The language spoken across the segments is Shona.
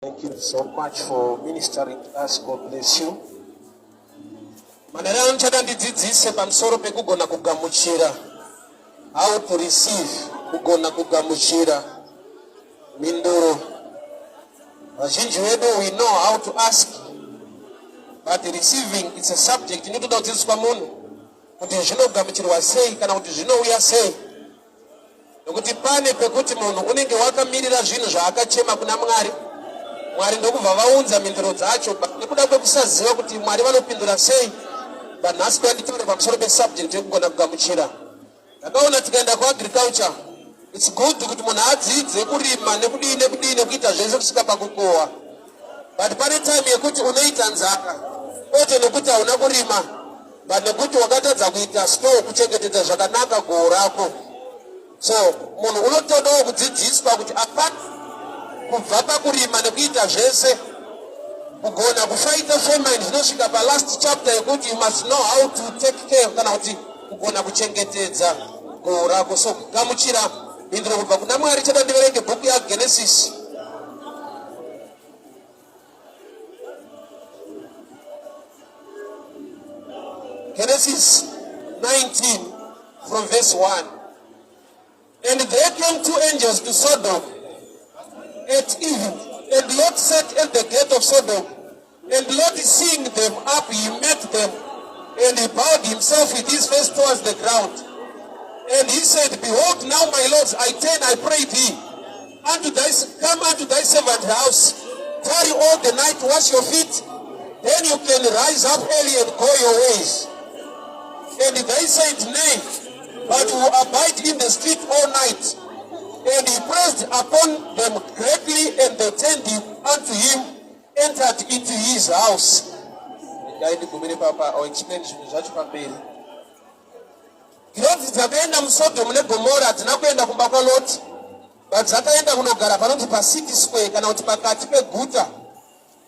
Thank you so much for ministering to us. God bless you. Manheru ano ndichada ndidzidzise pamusoro pekugona kugamuchira. How to receive, kugona kugamuchira mhinduro. Vazhinji vedu we know how to ask but receiving it's a subject inotoda kudzidziswa munhu kuti zvinogamuchirwa sei kana kuti zvinouya sei. Nokuti pane pekuti munhu unenge wakamirira zvinhu zvaakachema kuna Mwari, Mwari ndokubva vaunza mhinduro dzacho, but nekuda kwekusaziva kuti Mwari vanopindura sei, but nhasi kuya nditaure pamusoro pesubject yekugona kugamuchira. Ndakaona tikaenda kuagriculture, it's good kuti munhu adzidze kurima nekudii nekudii nekuita zvese kusvika pakukohwa, but pane time yekuti unoita nzara kwete nekuti hauna kurima but nekuti wakatadza kuita store kuchengetedza zvakanaka goho rako. So munhu unotodawo kudzidziswa kuti apart kubva pakurima nekuita zvese, kugona kufaita famine zvinosvika palast chapter yekuti you must know how to take care kana kuti kugona kuchengetedza goho rako. So kugamuchira mhinduro kubva kuna Mwari, chada ndiverenge bhuku yaGenesis. Genesis 19 from verse 1. And there came two angels to Sodom at evening, and Lot sat at the gate of Sodom. And Lot, seeing them up, he met them, and he bowed himself with his face towards the ground. And he said, Behold, now, my lords, I turn, I pray thee, unto thy, come unto thy servant house, tarry all the night, wash your feet, then you can rise up early and go your ways. And they said, Nay, but we will abide in the street all night. And he pressed upon them greatly, and they turned him unto him, entered into his house. Regai ndigumire papa, I'll explain zvinhu zvacho pamberi. Ngirozi dzakaenda muSodhomu neGomora hadzina kuenda kumba kwaLoti, but dzakaenda kunogara panonzi paCity Square kana kuti pakati peguta.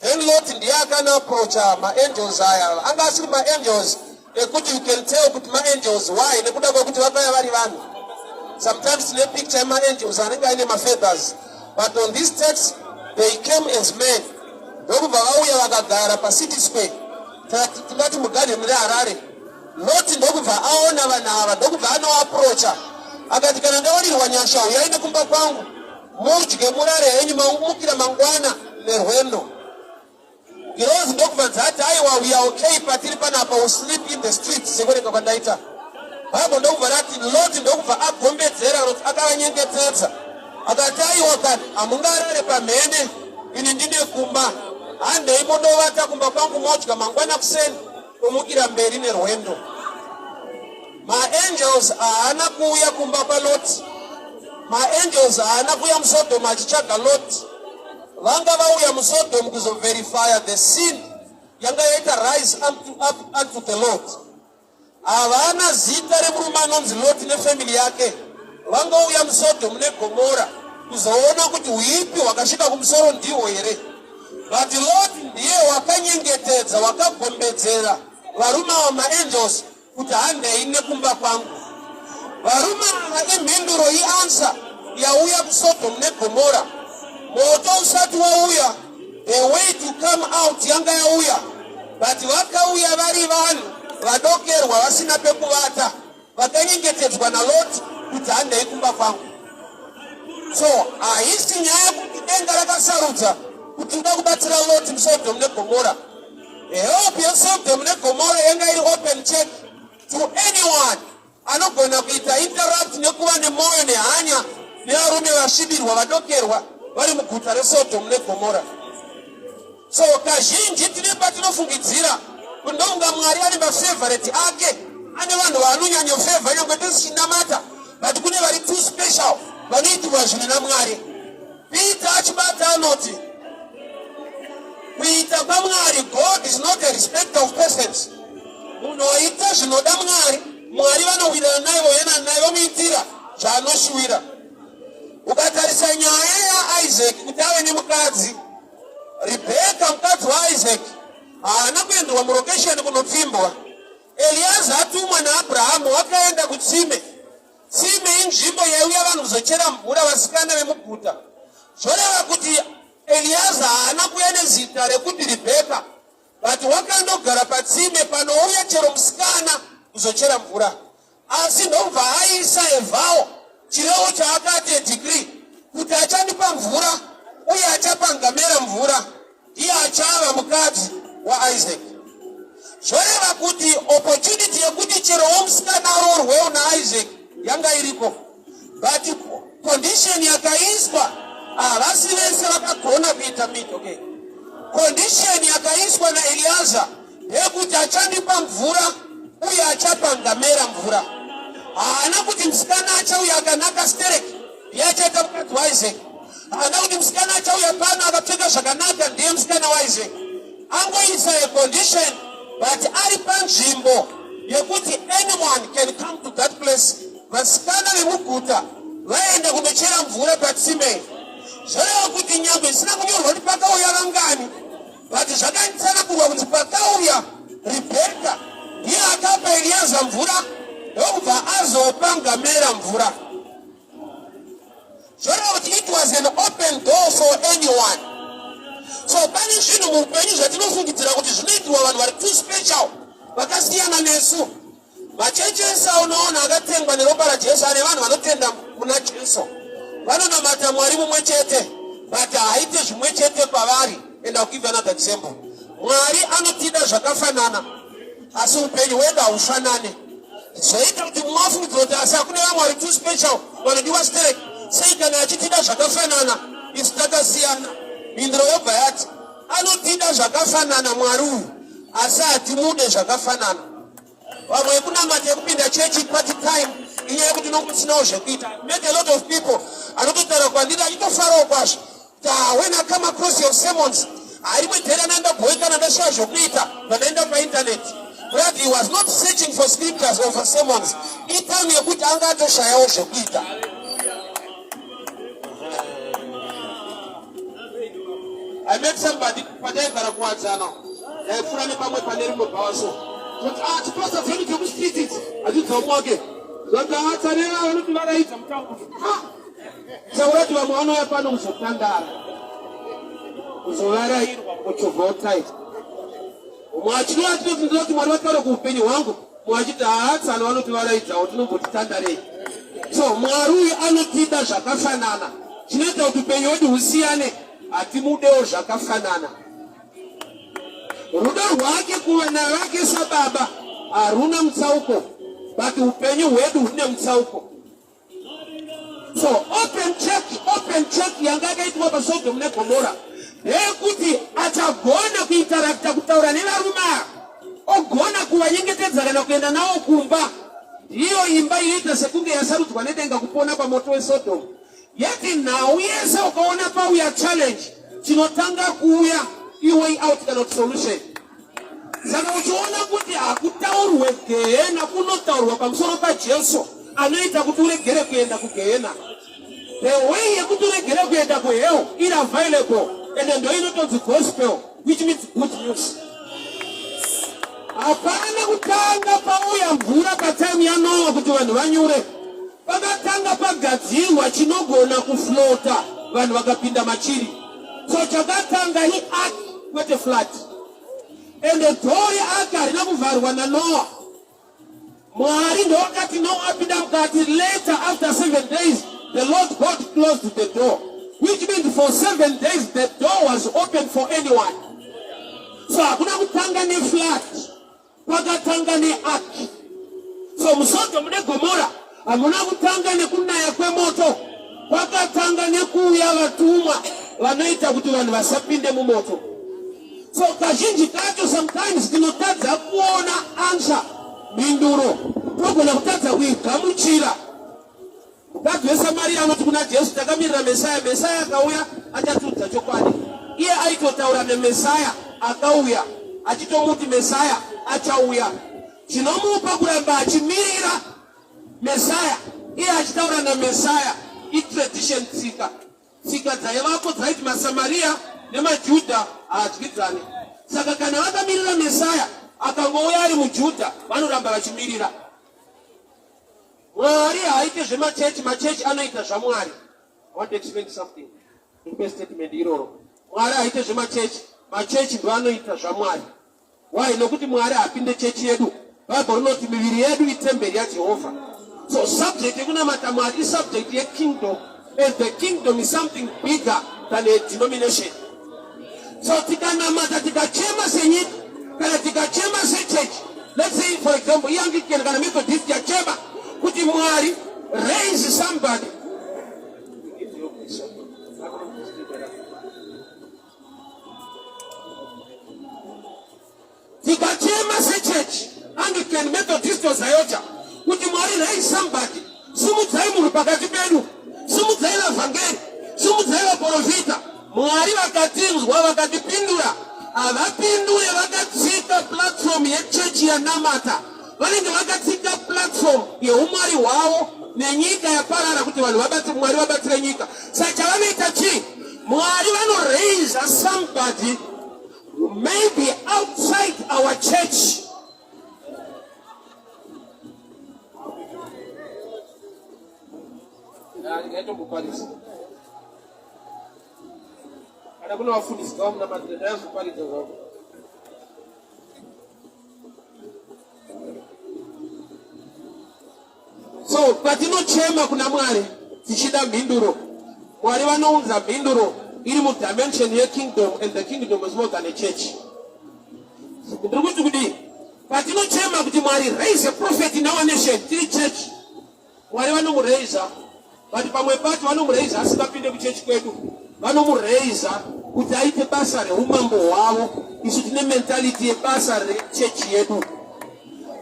Then Lot ndiye akanoaprocha maangels aya, anga asiri maangels ekuti you can tell kuti maangels why, nekuda kwekuti vakauya vari vanhu. Sometimes tine picture yemaangels anenge aine mafeathers, but on this text they came as men, ndokubva vauya vakagara paCity Square, tingati mugadheni reHarare. Loti ndokubva aona vanhu ava ndokubva anoaprocha akati, kana ndawanirwa nyasha huyai nekumba kwangu mudye murare henyu, mumukira mangwana nerwendo. Ngirozi ndokubva dzati, aiwa, we are okay patiri panapa, we sleep in the street, sekuverenga kwandaita Bible. Ndokubva rati Loti ndokubva agombedzera kuti akavanyengetedza akati, aiwa kani, hamungarare pamhene, ini ndine kumba, handei mondovata kumba kwangu, modya, mangwana kuseni kumukira mberi nerwendo. Maangels haana kuuya kumba kwaLoti. Maangels haana kuuya muSodom achitsvaga Loti. Vanga vauya muSodom kuzoverifya the sin yanga yaita rise up, up unto the Lord. Havana zita remurume anonzi Loti nefamily yake. Vangouya muSodom neGomora kuzoona kuti huipi hwakasvika kumusoro ndihwo here. But Lot ndiye wakanyengetedza, wakagombedzera varume ava maangels kuti handei nekumba kwangu. Varume ava imhinduro, ianswer yauya kuSodom neGomora. Moto usati wauya, the way to come out yanga yauya, but vakauya vari vanhu vadokerwa vasina pekuvata, vakanyengetedzwa naLot kuti handei kumba kwangu. So haisi nyaya yekuti denga rakasarudza kuti uda kubatsira Lot muSodom neGomora. Help yeSodom neGomora yanga iri open check to anyone anogona kuita interact nekuva nemwoyo nehanya nevarume vasvibirwa, vadokerwa vari muguta reSodom neGomora. So kazhinji tine patinofungidzira kuti ndokunga Mwari ane mafavorite ake, ane vanhu vaanonyanyofevha nyangwe tisichinamata, but kune vari too special vanoitirwa zvinhu naMwari. Peter achibata anoti kuita kwaMwari, God is not a respecter of persons. Munhu waita zvinoda Mwari, Mwari vanowirirana naye, voyana naye, vomuitira zvaanoshuwira. Ukatarisa nyaya yaIsaac kuti ave nemukadzi Rebheka, mukadzi waIsaac, haana kuenderwa murokesheni kunopfimbwa. Eliaza atumwa naAbrahamu wakaenda kutsime. Tsime inzvimbo yaiuya vanhu kuzochera mvura, vasikana vemuguta. Zvoreva kuti Eliaza haana zita rekuti Ribheka, but wakandogara patsime panouya chero musikana kuzochera mvura. Asi ndobva aisa a vow, chirevo chaakati, a decree, kuti achandipa mvura uye achapa ngamera mvura, ndiye achava mukadzi waIsaac. Zvoreva kuti opportunity yekuti cherowo musikana aroorwewo naIsaac yanga iriko, but condition yakaiswa, havasi vese vakagona kuita meet. Okay, condition yakaiswa naEliaza ndeyekuti achandipa mvura uye achapa ngamera mvura. Haana kuti musikana achauya akanaka stereki ndiye achaita mukadzi waIsaac. Haana kuti musikana achauya pano akapfeka zvakanaka ndiye musikana waIsaac. Angoisa a condition, but ari panzvimbo yekuti anyone can come to that place. Vasikana vemuguta vaenda kundochera mvura patsime. Zvoreva kuti nyangwe zvisina kunyorwa kuti pakauya vangani, but zvakatsanangurwa kuti pakauya Ribheka, ndiye akapa Eliaza mvura, ndokubva azopa ngamera mvura. Zvoreva kuti it was an open door for anyone. So pane zvinhu muupenyu zvatinofungidzira kuti zvinoitirwa vanhu vari too special, vakasiyana nesu. Machechi ese aunoona akatengwa neropa raJesu, ane vanhu vanotenda muna Jesu, vanonamata Mwari mumwe chete, but haaite zvimwe chete kwavari. And I'll give you another example. Mwari anotida zvakafanana, asi upenyu hwedu haufanane. Zvoita kuti mumafungidziro kuti asi hakune vamwe vari too special vanodiwa sterek. Sei kana achitida zvakafanana, isu takasiyana? Mhinduro yobva yati anotida zvakafanana Mwari uyu, asi hatimude zvakafanana. Vamwe yekunamata, yekupinda chechi part time, inyaya yekuti nokusinawo zvekuita. Met a lot of people anototaura kwandiri achitofarawo kwazvo kuti, "Ah, when I come across your sermons, harimwe dhera nandabhoikana, ndashaya zvokuita, pandaenda painternet." But he was not searching for scriptures or for sermons. Itime yekuti anga atoshayawo zvekuita. I met somebody pataigara kuWadzana. Ndaipfuura nepamwe pane rimwe bhawa, so kuti, "Ah, chipasa dzedu dzekustreet idzi." Achidzomo wake zvakaatsaneva vanoti varaidza mutauro. Taura kuti vamwe vanouya pano kuzotandara, kuzovarairwa, kuchovha. Umwe achinova tinoti ndinoti Mwari vataure kuupenyu hwangu, mumwe achiti, "Haatsano vanoti varaidzawo, tinomboti So Mwari uyu anotida zvakafanana. Chinoita kuti upenyu hwedu husiyane, hatimudewo zvakafanana. Rudo rwake kuvana vake sababa haruna mutsauko, but upenyu hwedu hune mutsauko. So open check yanga yakaitwa paSodom neGomora ndeyekuti achagona kuinteracta, kutaura nevarume ava, ogona kuvanyengetedza kana kuenda navo kumba. Ndiyo imba inoita sekunge yasarudzwa nedenga kupona pamoto weSodom. Yeti nhau yese ukaona pauya challenge, chinotanga kuuya iway out kana kuti solution. Saka uchiona kuti hakutaurwe gehena, kunotaurwa pamusoro paJesu anoita kuti uregere kuenda kugehena. The way yekuti uregere kuenda kuhell iri available, ende ndo inotonzi gospel, which means good news. Hapana kutanga pauya mvura patime yaNoa kuti vanhu vanyure. Pakatanga pagadzirwa chinogona kuflota, vanhu vakapinda machiri. So chakatanga iark, kwete flood. Ende door reark harina kuvharwa naNoa. Mwari ndowakati Noa apinda mukati. Later, after 7 days, the Lord God closed the door, which means for 7 days the door was open for anyone. So hakuna kutanga neflood, kwakatanga neark. So muSodom neGomora hamuna kutanga nekunaya kwemoto, kwakatanga nekuuya vatumwa vanoita kuti vanhu vasapinde mumoto. So kazhinji kacho, sometimes tinotadza kuona answer, mhinduro togona kutadza kuigamuchira. Mukadzi weSamariya anoti kuna Jesu, "Takamirira Mesaya. Mesaya akauya achatiudza chokwadi." Iye aitotaura nemesaya akauya, achitomuti Mesaya achauya. Chinomupa kuramba achimirira Mesaya iye achitaura namesaya itradition, tsika. Tsika dzaivapo dzaiti maSamariya nemaJudha haadyidzani. Saka kana vakamirira Mesaya akangouya ari muJudha, vanoramba vachimirira. Mwari haaite zvemachechi, machechi anoita zvaMwari. I want to explain something. Ndikupe statement iroro. Mwari haaite zvemachechi. Machechi ndoanoita zvaMwari. Why? Nokuti Mwari haapinde chechi yedu. Bible rinoti miviri yedu itemberi yaJehovha. So subject yekunamata Mwari isubject yekingdom and the kingdom is something bigger than a denomination. So tikanamata tikachema senyika kana tikachema sechurch, let's say for example iAnglican kana Methodist yachema kuti Mwari raise somebody. Tikachema sechurch, Anglican, Methodist or Zayoja, kuti Mwari raise somebody, simudzai munhu pakati pedu, simudzai vavhangeri, simudzai vaprofita. Mwari vakatinzwa vakatipindura, havapindure vakatsika platform yechechi yanamata, vanenge vakatsika platform yeumwari hwavo nenyika yaparara kuti vanhu vabati Mwari vabatsire nyika. Saka chavanoita chii? Mwari vanoraisa somebody maybe outside our church. Kana kuna vafundisi ngavamunamatire ndayazoparidza zvavo. So patinochema kuna Mwari tichida mhinduro, Mwari vanounza mhinduro iri mudimension yekingdom and the kingdom is more than a church. Ndiri kuti kudii? Patinochema kuti Mwari raise a prophet in our nation, tiri church, Mwari vanomuraiza but pamwe pacho vanomuraiza asingapinde kuchechi kwedu, vanomuraiza kuti aite basa reumambo hwavo. Isu tine mentality yebasa rechechi yedu.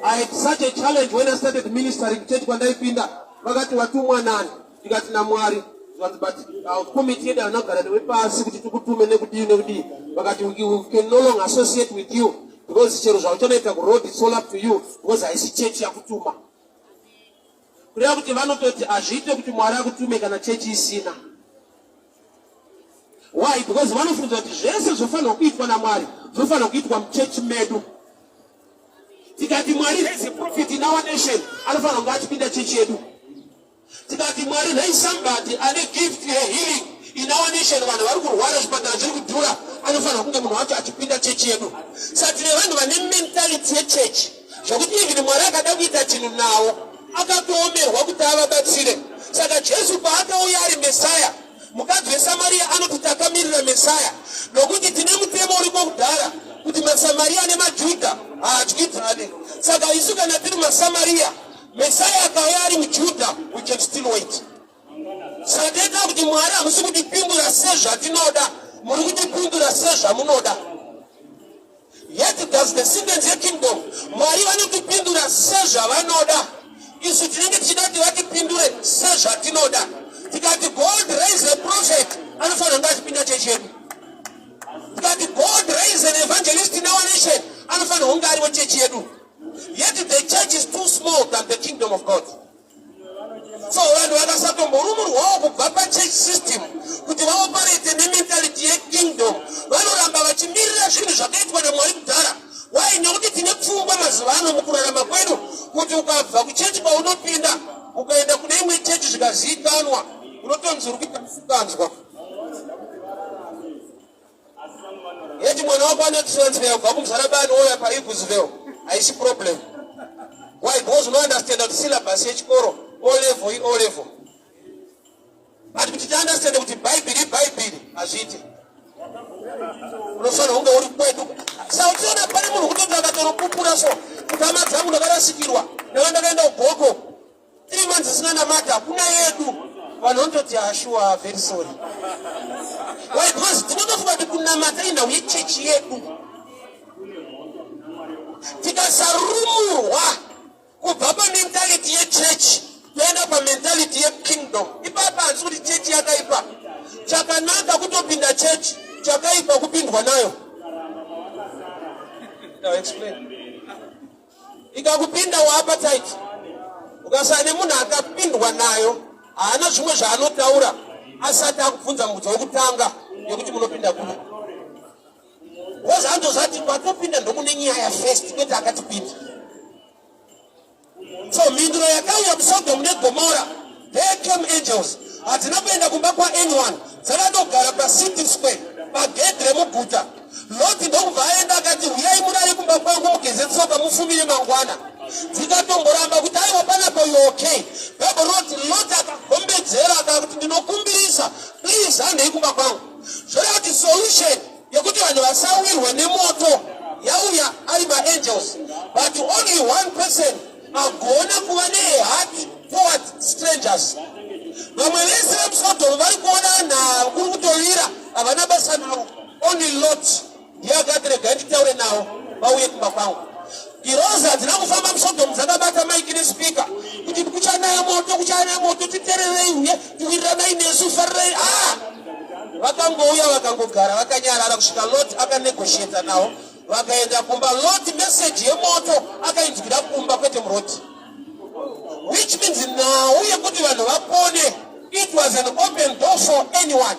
I had such a challenge when I started ministering kuchechi kwandaipinda, vakati watumwa nani? Ndikati naMwari. Zvikanzi but committee yedu haina kugara newe pasi kuti tikutume nekudii nekudii. Vakati we can no longer associate with you because chero zvauchanoita kuroad it's all up to you because haisi chechi yakutuma. Kureva kuti vanototi hazviite kuti Mwari akutume kana chechi isina. Why? Because vanofunga kuti zvese zvofanirwa kuitwa naMwari zvofanirwa kuitwa muchechi medu. Tikati Mwari raise a prophet in our nation, anofanira kunge achipinda chechi yedu. Tikati Mwari raise somebody ane gift yehealing in our nation, vanhu vari kurwara, zvipatara zviri kudhura, anofanira kunge munhu wacho achipinda chechi yedu. Saka tine vanhu vane mentality yechechi zvokuti even Mwari akada kuita chinhu nawo akatoomerwa kuti avabatsire. Saka Jesu paakauya ari Mesaya, mukadzi weSamariya anoti takamirira Mesaya nokuti tine mutemo uriko kudhara kuti maSamariya nemaJudha haadyidzani. Saka isu kana tiri maSamariya, Mesaya akauya ari muJudha, we can still wait. Saka toita kuti Mwari hamusi kutipindura sezvatinoda, muri kutipindura sezvamunoda. Yet does the sentence yekingdom, Mwari vanotipindura sezvavanoda, isu tinenge tichida kuti vatipindure sezvatinoda. Tikati God raise a prophet, anofanira kunge achipinda chechi yedu. Tikati God raise an evangelist in our nation, anofanira kunge ari wechechi yedu. Yet the church is too small than the kingdom of God. So vanhu vakasatomborumurwawo kubva pachurch system kuti vaoperate nementality yekingdom, vanoramba vachimirira zvinhu zvakaitwa naMwari kudhara. Why? Nekuti tine pfungwa mazuva ano mukurarama kwedu kuti ukabva kuchechi kwaunopinda ukaenda kune imwe chechi zvikazivikanwa unotonzi uri kuita musikanzwa. Yeti mwana wako anotransfer kubva kuMuzarabani ouya paEaglesville haisi problem. Why? Because unounderstand kuti syllabus yechikoro O level i O level. But kuti tiunderstand kuti Bhaibheri iBhaibheri hazviite. Unofanira kunge uri kwedu. Saka uchiona pane munhu kutoti akatonopupura so kuti hama dzangu ndakarasikirwa ndanga ndakaenda kuGoko 3 months isina namata hakuna yedu. Vanhu vanototi ashuwa very sorry. Why? Because tinotofunga kuti kunamata inhau yechechi yedu. Tikasarumurwa kubva pamentality yechechi toenda pamentality yekingdom, ipapa handisi kuti chechi yakaipa. Chakanaka kutopinda chechi, chakaipa kupindwa nayo. Now explain. Ikakupinda waappetite, ukasara nemunhu akapindwa nayo haana zvimwe zvaanotaura asati akubvunza mubvunzo wekutanga yekuti munopinda kupi. Because andozati kwatopinda ndokune nyaya first, kwete akatipinda. So mhinduro yakauya kuSodom neGomora, there came angels. Hadzina kuenda kumba kwa anyone, dzakatogara pacity square pagedhi remuguta. Lot mufumire mangwana. Dzikatomboramba kuti aiwa, panapa you okay. Bible rinoti Lot akagombedzera akakuti, "Ndinokumbirisa, please, handei kumba kwangu." Zvoreva kuti solution yekuti vanhu vasawirwa nemoto yauya ari maangels, but only one person agona kuva neheart toward strangers. Vamwe vese vemuSodhomu vari kuona nhau kuri kutovira, havana basa navo. Only Lot ndiye akati, "Regai nditaure navo, vauye kumba kwangu." Ngirozi hadzina kufamba muSodhomu dzakabata maiki nespeaker kuti kuchanaya moto, kuchanaya moto, titererei uye tiwiriranai nesu, farirai. A vakangouya, vakangogara vakanyarara kusvika Lot akanegotiata navo, vakaenda kumba. Lot message yemoto akainzwira kumba, kwete muroad, which means nhau yekuti vanhu vapone, it was an open door for anyone.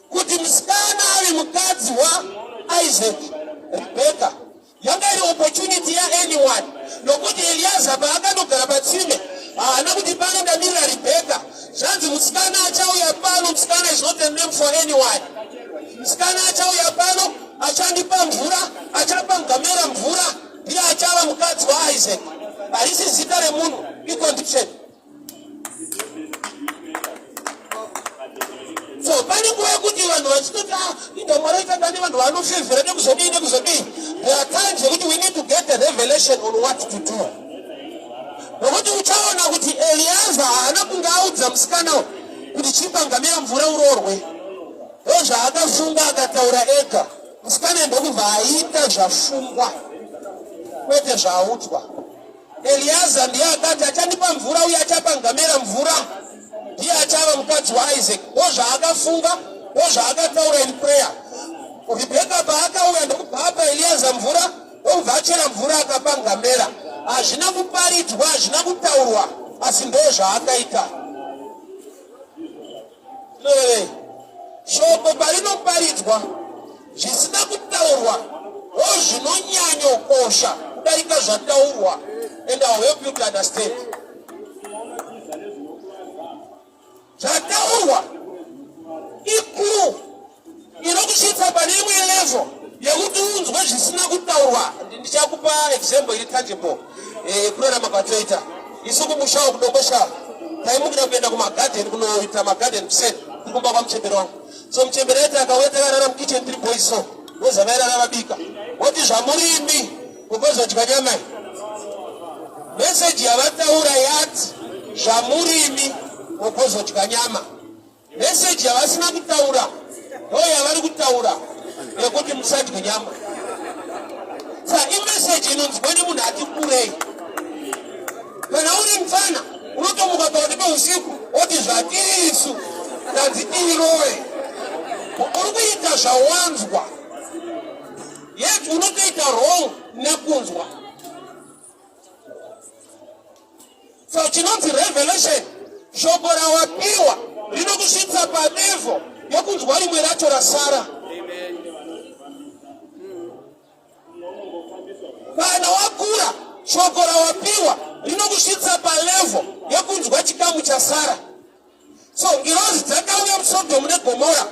Kuti musikana ave mukadzi waIsaac, Rebheka, yanga iri opportunity yaanyone, nokuti Eliaza paakandogara patsime haana kuti pano ndamirira Rebheka. Zvanzi musikana achauya pano. Musikana is not a name for anyone. Musikana achauya pano, achandipa mvura, achapa ngamera mvura, ndiye achava mukadzi waIsaac. Harisi zita remunhu, icondition. So pane nguva yekuti vanhu vachitoti, "Ah, inda Mwari aitanga nevanhu vanofevhera nekuzodii, nekuzodii." There are times yekuti we need to get a revelation on what to do, nokuti uchaona kuti Eliaza haana kunge audza musikana kuti chipa ngamera mvura uroorwe. Ndo zvaakafunga, akataura ega. Musikana ndokubva aita zvafungwa, kwete zvaaudzwa. Eliaza ndiye akati achandipa mvura uye achapa ngamera mvura ndiye achava mukadzi waIsaac. Ndo zvaakafunga, ndo zvaakataura in prayer. Rebheka paakauya, ndokubva apa Eliaza mvura, ndokubva achera mvura akapa ngamera. Hazvina kuparidzwa, hazvina kutaurwa, asi ndo zvaakaita. Tinorevei? Shoko parinoparidzwa, zvisina kutaurwa ndo zvinonyanyokosha kudarika zvataurwa, and I will help you to understand. Zvataurwa iclue inokusvitsa pane imwe level yekuti unzwe zvisina kutaurwa. Ndichakupa example iri tangible kurarama kwatoita isu kumushawo kudokosha. Taimukira kuenda kumagadheni kunoita magadheni kuseni, tiri kumba kwamuchemberi wangu. So muchemberi aiti akauya takarara mukitchen tiri boys, so voza vairara vabika, voti, "Zvamurimi kukozodya nyama." Message yavataura yati, "Zvamurimi mukozodya nyama." Message yavasina kutaura ndo yavari kutaura yekuti musadye nyama. Sa imessage inonzwa nemunhu ati kurei. Kana uri mufana, unotomuka pakati peusiku oti, "Zvatiri isu tanzi tiirowe." Uri kuita zvawanzwa, yet unotoita wrong nekunzwa. So chinonzi revelation, shoko rawapiwa rinokusvitsa palevel yekunzwa rimwe racho rasara. Kana wakura, shoko rawapiwa rinokusvitsa palevel yekunzwa chikamu chasara. So ngirozi dzakauya muSodhomu neGomora,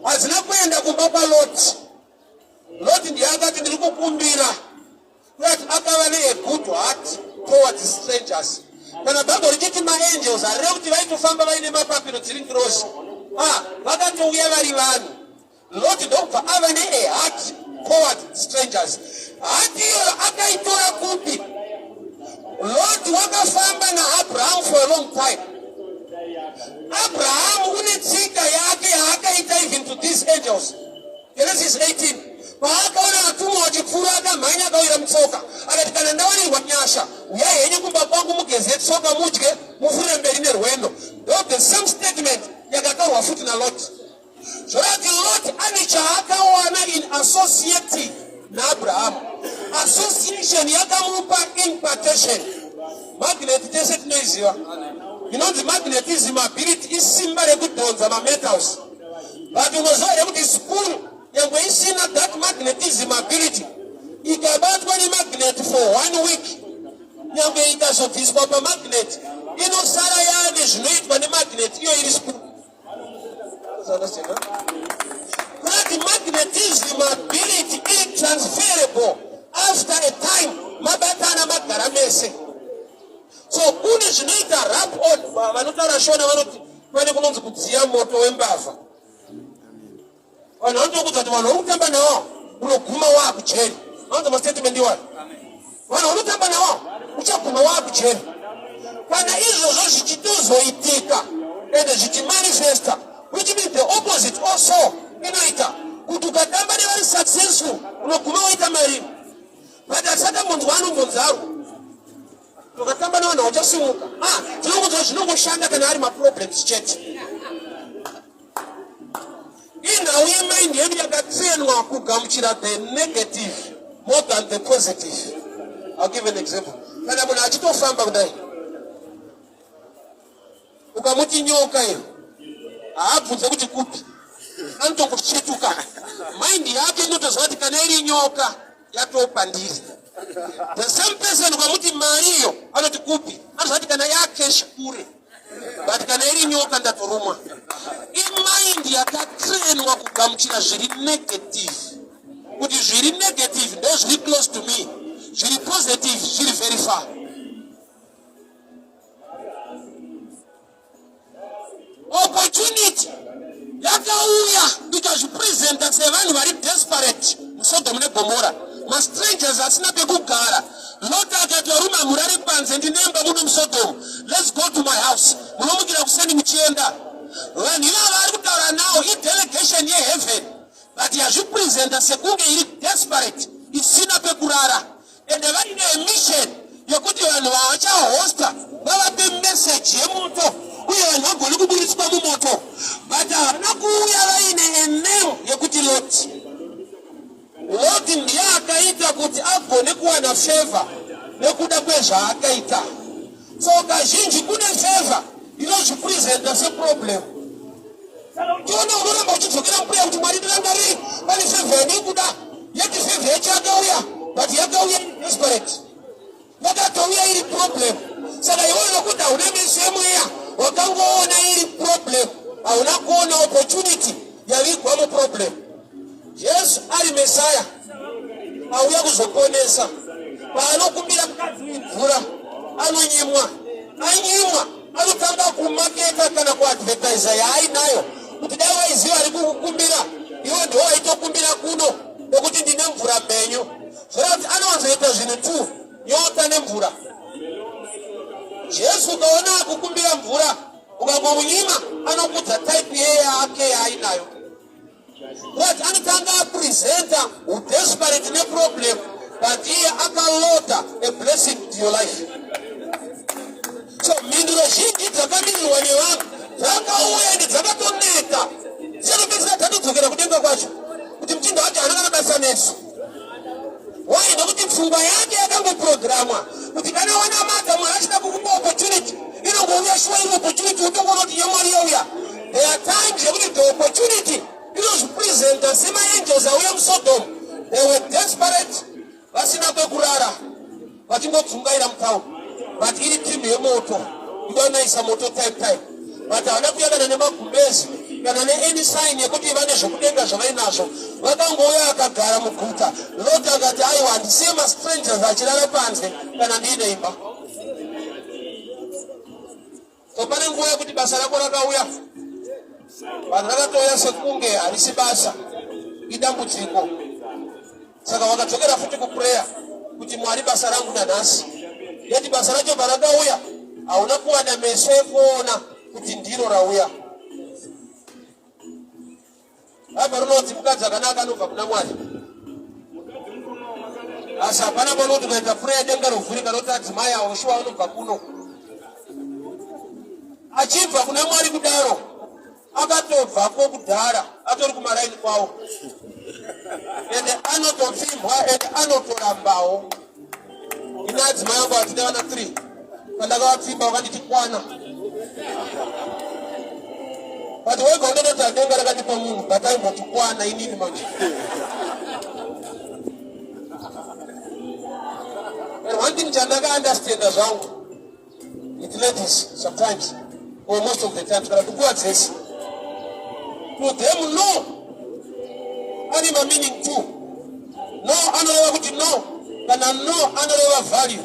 hadzina kuenda kumba kwaLoti. Loti ndiye akati, "Ndiri kukumbira," kuti akava neagood heart towards strangers. Kana Bhaibheri richiti maangels, harire kuti vaitofamba vaine mapapiro, dziri ngirozi. Ah, vakatouya vari vanhu. Loti ndokubva ava neaheart toward strangers. Heart iyoyo akaitora kupi? Loti wakafamba naAbraham for a long time. Abrahamu une tsika yake yaakaita even to these angels. Genesis 18, paakaona vatumwa vachipfuura, akamhanya, akawira mutsoka, akati, "Kana ndawanirwa nyasha, uyai henyu kumba kwangu, mugeze tsoka, mudye, mufurire mberi nerwendo." Ndo the same statement yakataurwa futi naLot. Zvorati Lot ane chaakawana in associating naAbrahamu. Association yakamupa impartation. Magnet tese tinoiziva, inonzi magnetism ability, isimba rekudhonza mametals. But unoziva here kuti spoon, nyangwe isina that magnetism ability, ikabatwa nemagnet for one week, nyangwe ikazobviswa pamagnet, inosara yaane zvinoitwa nemagnet iyo iri spoon? Kuti magnetism ability iri transferable after a time. Vanotaura Shona vanoti pane kunonzi kudziya moto wembavha. Vanhu vanotokudza kuti vanhu vari kutamba nawo unoguma waakujeri. Vanonzi mastatement iwayo. Vanhu vanotamba nawo uchaguma waakujeri. Kana izvozvo zvichitozoitika ende zvichimanifesta, which means the opposite also inoita kuti ukatamba nevari successful unoguma waita mari, but asatamunzwa anombonzarwo ukatamba nevanhu vachasimuka. Ah, tinongonzwa zvinongoshanda kana ari maproblems chete. Inhau yemind yedu yakatrainwa kugamuchira the negative more than the positive. I'll give an example. Kana munhu achitofamba kudai, ukamuti nyoka iyo, haabvunze kuti kupi, anotongochetuka. Mind yake inotoziva kuti kana iri nyoka yatopa ndiri. The same person ukamuti mari iyo, anoti kupi, anoziva kuti kana yakesh kure, but kana iri nyoka ndatorumwa. Imind yakatrainwa kugamuchira zviri negative, kuti zviri negative ndo zviri close to me, zviri positive zviri very far. Opportunity yakauya ikazvipresenta sevanhu vari desperate muSodom neGomora, mastrangers asina pekugara. Lot akati, "Varume, hamurari panze, ndinemba muno muSodom. Let's go to my house, munomukira kuseni muchienda." Vanhu ivava vari kutaura nawo idelegation yeheaven, but yazvipresenta sekunge iri desperate, isina pekurara, ende vaine mission yekuti vanhu vavachahosta vavape meseji yemoto uye vanhu vagone kuburitswa mumoto. But havana kuuya vaine ename yekuti Lot. Lot ndiye akaita kuti agone kuwana favor nekuda kwezvaakaita. So kazhinji kune favor inozvipresenta seproblem. Saka uchiona unoramba uchidzokera muprayer kuti, "Mwari, ndirangarei, pane favor yandiri kuda." Yeti favor yacho yakauya, but yakauya desperate, yakatouya iri problem. Saka iwe nokuti hauna meso emweya, wakangoona iri problem, hauna kuona opportunity yavigwa muproblem. Jesu ari Mesaya auya kuzoponesa, paanokumbira mukadzi mvura anonyimwa. Anyimwa, anotanga kumaketa kana kuadvertisa yaainayo kuti dai waiziva ari kukukumbira iwe ndiwo waitokumbira kuno, nekuti ndine mvura mhenyu. Zvoreva kuti anowanzoita zvinhu two: nyota nemvura. Jesu ukaona akukumbira mvura, ukangomunyima, anokudza type yeyake yaainayo. But anotanga apresenta udesperate neproblem, but iye akaloada a blessing to your life. So mhinduro zhinji dzakamirirwa nevanhu dzakauya ende dzakatoneta, dzichatopedzisira dzatodzokera kudenga kwacho kuti muchinda wacho haana kana basa nesu. Why? Nekuti pfungwa yake yakangoprogramwa kuti kana wanamata, Mwari achida kukupa opportunity, inongouya shuwa iri opportunity, utongoona kuti yamwari yauya. There are times yekuti the opportunity inozvipresenta semaangels auya muSodom. They were desperate, vasina kwekurara, vachingodzungaira mutauni, but iri timu yemoto idanaisa moto type type, but havana kuya kana nemagumbezi kana neany sign yekuti vane zvokudenga zvavainazvo. Vakangouya akagara muguta. Lot akati, "Aiwa, handisiye mastrangers achirara panze kana ndiine imba." So pane nguva yekuti basa rako rakauya, vanhu rakatouya sekunge harisi basa, idambudziko. Saka wakadzokera futi kuprayer kuti, "Mwari, basa rangu nanhasi." Yeti basa racho parakauya, hauna kuwana meso ekuona kuti ndiro rauya. Bhaibheri rinoti mukadzi akanaka anobva kuna Mwari, asi hapana panoti ukaita prayer denga rovhurika roti adzimai avo shuwa anobva kuno. Achibva kuna Mwari kudaro, akatobvako kudhara, atori kumaraini kwawo, ende anotopfimbwa, ende anotorambawo. Ine adzimai angu atine vana 3, pandakavapfimba vakanditi kwana, but wega unototi denga rakatipa munhu, but aimboti kwana inini manje. And one thing chandakaunderstanda zvangu with ladies sometimes, or most of the times, kana kuti nguva dzese, to them no ane mameaning two. No anoreva kuti no, kana no anoreva value.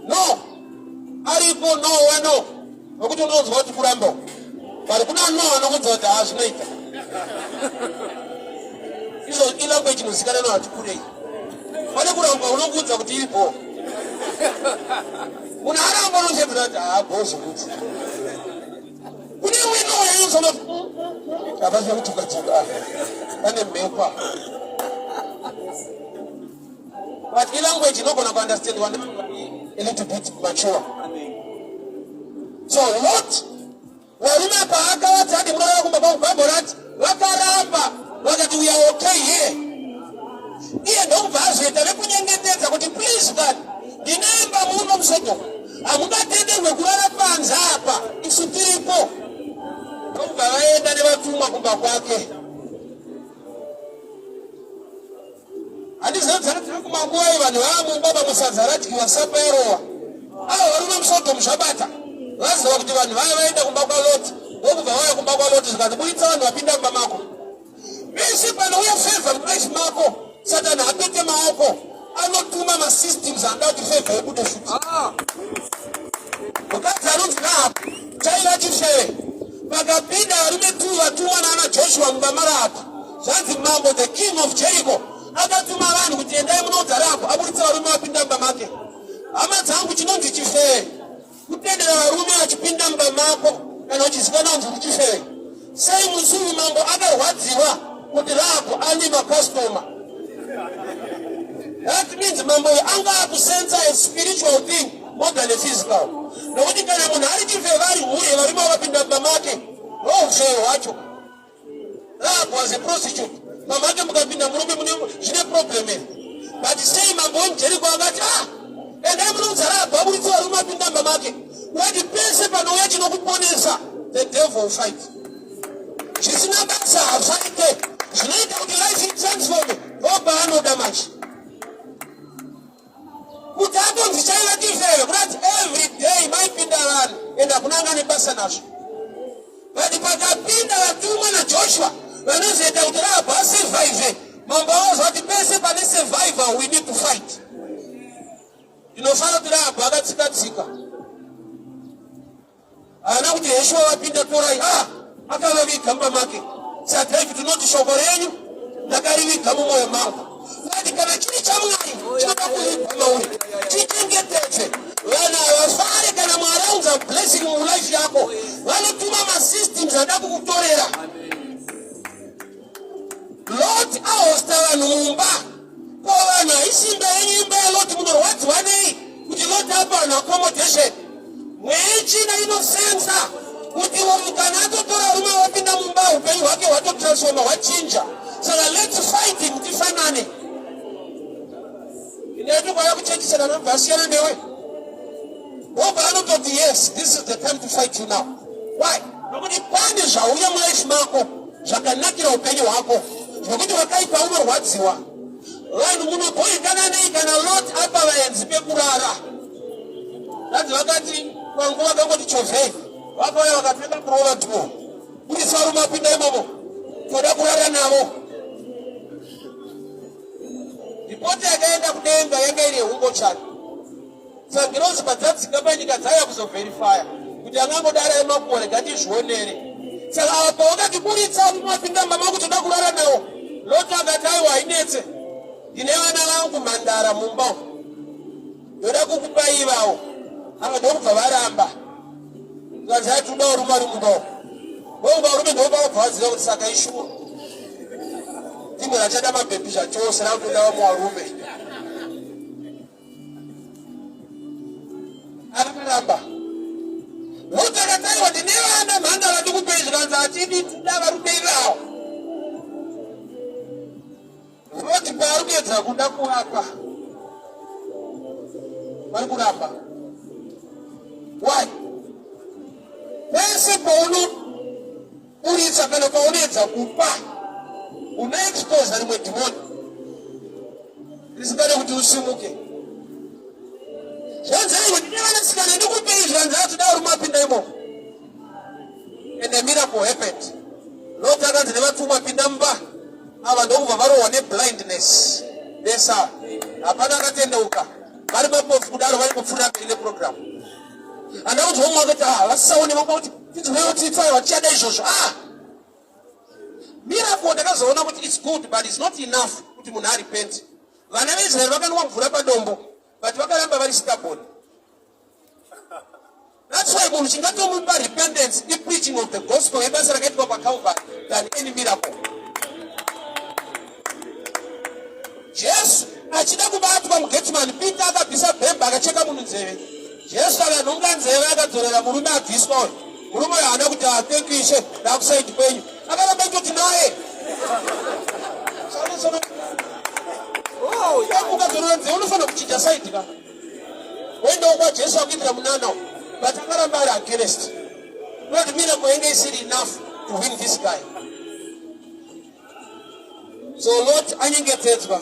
No. Zvekuti unonzwa kuti kuramba uku. But kuna no anokuudza kuti haa zvinoita. Izvo ilanguage inozikanwa nevati kurei. Pane kuramba unokuudza kuti iri bho. Munhu aramba unochembera kuti haa bho zvekuti. Kune imwe inouya inozona kuti hapasina kutuka tuka. Pane mhepo apa. But ilanguage inogona kuunderstandwa a little bit mature. So Lot varume paakavati hadi munorara kumba kwangu, Bible rati vakaramba vakati we are okay here. Iye ndokubva azoita vekunyengetedza kuti please God, ndine imba muno muSodoma, hamungatenderwe kurara panze apa, isu tiripo. Ndokubva vaenda nevatumwa kumba kwake. Handizivi dzati kumanguva ayo vanhu vava mumba vamwe sadza radyiwa sapa yarowa. Avo varume muSodhomu zvabata. Vaziva kuti vanhu vaya vaenda kumba kwaLoti ndokubva vauya kumba kwaLoti zvikanzi buritsa vanhu vapinda mumba mako. Pese panouya favor mulife mako Satani hapete maoko anotuma masystems anoda kuti favor ibude futi. Ah. Mukadzi anonzi Rahabhi chaiva chifeve. Pakapinda varume tu vatumwa naana Joshua mumba maRahabhi. Zvanzi mambo the king of Jericho akatuma vanhu kuti endai munoudza Rahabhi aburitse varume vapinda mumba make. Hama dzangu chinonzi chifeve kutendera varume vachipinda mumba mako kana uchizikanwa kunzi uri chifeve. Sei musi uyu mambo akarwadziwa kuti Rahabhi ane makastoma. That means mambo uyu anga akusensa a spiritual thing more than a physical. Nokuti kana munhu ari chifeve ari hure varume vakapinda mumba make ndoufeve hwacho. Rahab was a prostitute. Mama ake mukapinda murume mune zvine problem here. But sei mambo wemuJeriko akati ah endai munoudza Rahab aburitse varume vapinda mumba make. Wati pese panouya chinokuponesa the devil will fight. Zvisina basa hafaite. Zvinoita kuti life itransforme ndopaanoda manje. Kuti atonzi chaiva chifeve kurati every day maipinda vanhu and hakuna anga nebasa nazvo. But pakapinda vatumwa naJoshua vanozoita kuti Rahabhu asurvive, mambo avazwa kuti pese pane survival we need to fight. Ndinofara kuti Rahabhu akatsika tsika. Haana kuti Yeshua vapinda torai. Ah, akavaviga mumba make. SaDavid unoti shoko renyu ndakariviga mumwoyo mangu. Kuti kana chiri chaMwari chinoda kuvigwa mauri, chichengetedze. Vanhu havafare kana Mwari aunza blessing mulife yako, vanotuma masystems ada kukutorera. Lot ahosta vanhu mumba. Ko vanhu haisi imba yenyu imba yaLot munorwadziwa nei kuti Lot apa vanhu accommodation. Mweya yetsvina inosensa kuti uyu kana atotora rume wapinda mumba upenyu hwake hwatotransforma hwachinja. Saka let's fight him tifanane. Inetu kwaya kuchechi saka anobva asiyana newe. Wobva anototi yes this is the time to fight you now. Why? Nokuti pane zvauya mulife mako zvakanakira upenyu hwako zvekuti wakaipa unorwadziwa. Vanhu munobhoikana nei kana Lot apa vaenzi pekurara? Hanzi vakati panguva vakangoti chovhei vakauya vakatanga kurova tuo budisa varume apinda imomo toda kurara navo. Ripoti yakaenda kudenga yanga iri yehungochani. Saka ngirozi padzadzika panyika dzauya kuzoverifya kuti angangodaro ari makore ngatizvionere. Saka ava pavakatiburitsa mapinda mumba mangu toda kurara nawo. Loti akati aiwa hainetse. Ndine vana vangu mhandara mumba umu. Ndoda kukupai ivawo. Ava ndokubva varamba. Zvikanzi hai tinoda varume vari mumba umu. Vokuba varume ndopavabva vaziva kuti saka ishuwa. Timwe rachada mabhebhi zvachose rakutoda vamwe varume. Akaramba. Loti akati aiwa ndine vana mhandara ndikupei zvikanzi hatidi tida varume ivavo. Loti paari kuedza kuda kuvapa vari kuramba. Why? Pese paunoburitsa kana paunoedza kupa unoexposa rimwe dhimoni risingade kuti usimuke. Zvanzi aiwa ndine vanasikana ndikupei zvanzi atoda varume apinda imomo. And a miracle happened. Lot akanzi nevatumwa pinda mumba. Ava ndokubva varohwa neblindness. Vesa hapana akatendeuka. Vari mapofu kudaro vari kupfuura mberi neprogram. Handina kunzwa mumwe akati ah vasisaone vamwe kuti tinzwewo tsitsi aiwa tichada izvozvo. Ah! Miracle ndakazoona kuti it's good but it's not enough kuti munhu arepent. Vana veIsrael vakanwa mvura padombo but vakaramba vari stubborn. That's why munhu chingatomupa repentance ipreaching of the gospel yebasa rakaitwa paCalvary than any miracle. Jesu achida kubatwa muGetsemane, Peter akabvisa bhemba akacheka munhu nzeve. Jesu akanhonga nzeve akadzorera murume abviswa uyu. Murume uyu haana kuti ah, thank you ishe, ndakusaidi kwenyu. Akaramba itoti naye. Oh, ukadzorera nzeve unofanira kuchinja saidi ka. Woendawo kwaJesu akuitira munana but akaramba ari against. Not miracle yenge isiri enough to win this guy. So Lot anyengetedzwa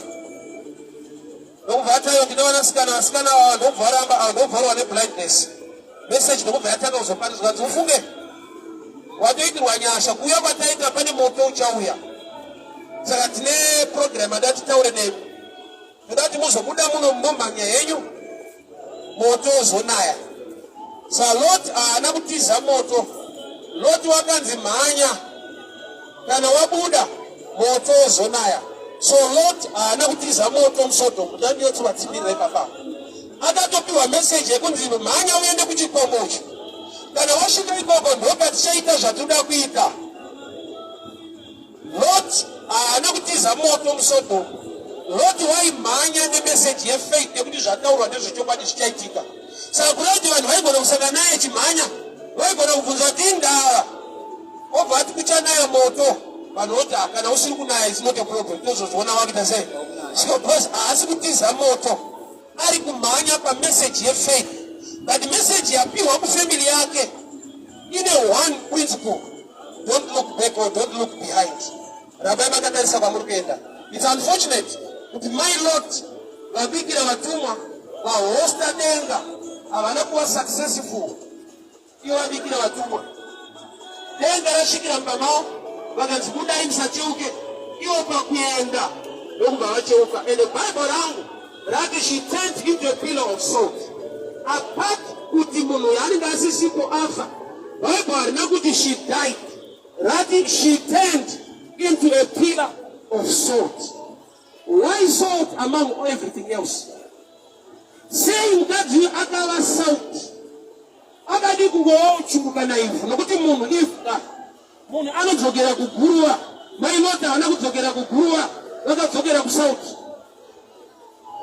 ndokubva ataiwa ndine vanasikana vasikana ava ndokubva aramba ava ndokubva arwa neblindness message ndokubva yatanga kuzoparidzwa nzi ufunge watoitirwa nyasha kuuya kwataita pane moto uchauya saka tine program ada titaure nemi Ndoda kuti muzobuda muno momhanya henyu moto uzonaya. Sa Lot haana kutiza moto. Lot wakanzi mhanya kana wabuda moto uzonaya. So Lot haana kutiza moto muSodom. Ndandiyotsovatsimbirira ipapa. Akatopiwa message yekunzi mhanya uende kuchikomo ichi. Kana wasvika ikoko ndopatichaita zvatoda kuita. Lot haana kutiza moto muSodom. Lot waimhanya nemeseji yefaith yekuti zvataurwa ndezvechokwadi zvichaitika. Saka kureva kuti vanhu vaigona kusangana naye achimhanya, vaigona kubvunza kuti indava, obva ati kuchanaya moto. Vanhu voti ah, kana usiri kunaya is not a problem, tozozviona wakuita sei. So because haasi kutiza moto, ari kumhanya pameseji yefaith, but meseji yapiwa kufamily yake ine one principle don't look back or don't look behind rambai makatarisa kwamuri kuenda it's unfortunate kuti mai lot vabikira vatumwa vahosta denga havana kuva successful ivo vabikira vatumwa denga rasvikira mumba mavo vakanzi budai musacheuke ivo pakuenda ndokubva vacheuka and bible rangu rati she turned into a pillar of salt apart kuti munhu uyo anenge asisipo afa bible harina kuti she died rati she turned into a pillar of salt why salt among everything else sei mukadzi uyu akava salt akadii kungovawo chungu kana ivhu nokuti munhu ivhu ka Munhu anodzokera kuguruva. Mai Lot havana kudzokera kuguruva, vakadzokera kusalt.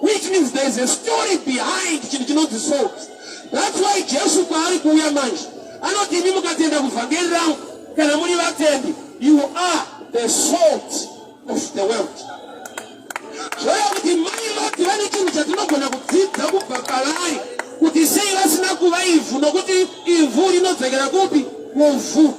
Which means there is a story behind chinhu chinonzi salt. That's why Jesu kwaari kuuya manje anoti imi mukatenda kuvhangeri rangu kana muri vatendi you are the salt of the world. Zvoreva kuti mai Loti vane chinhu chatinogona kudzidza kubva pavari kuti sei vasina kuva ivhu nokuti ivhu rinodzokera kupi? Kuvhu.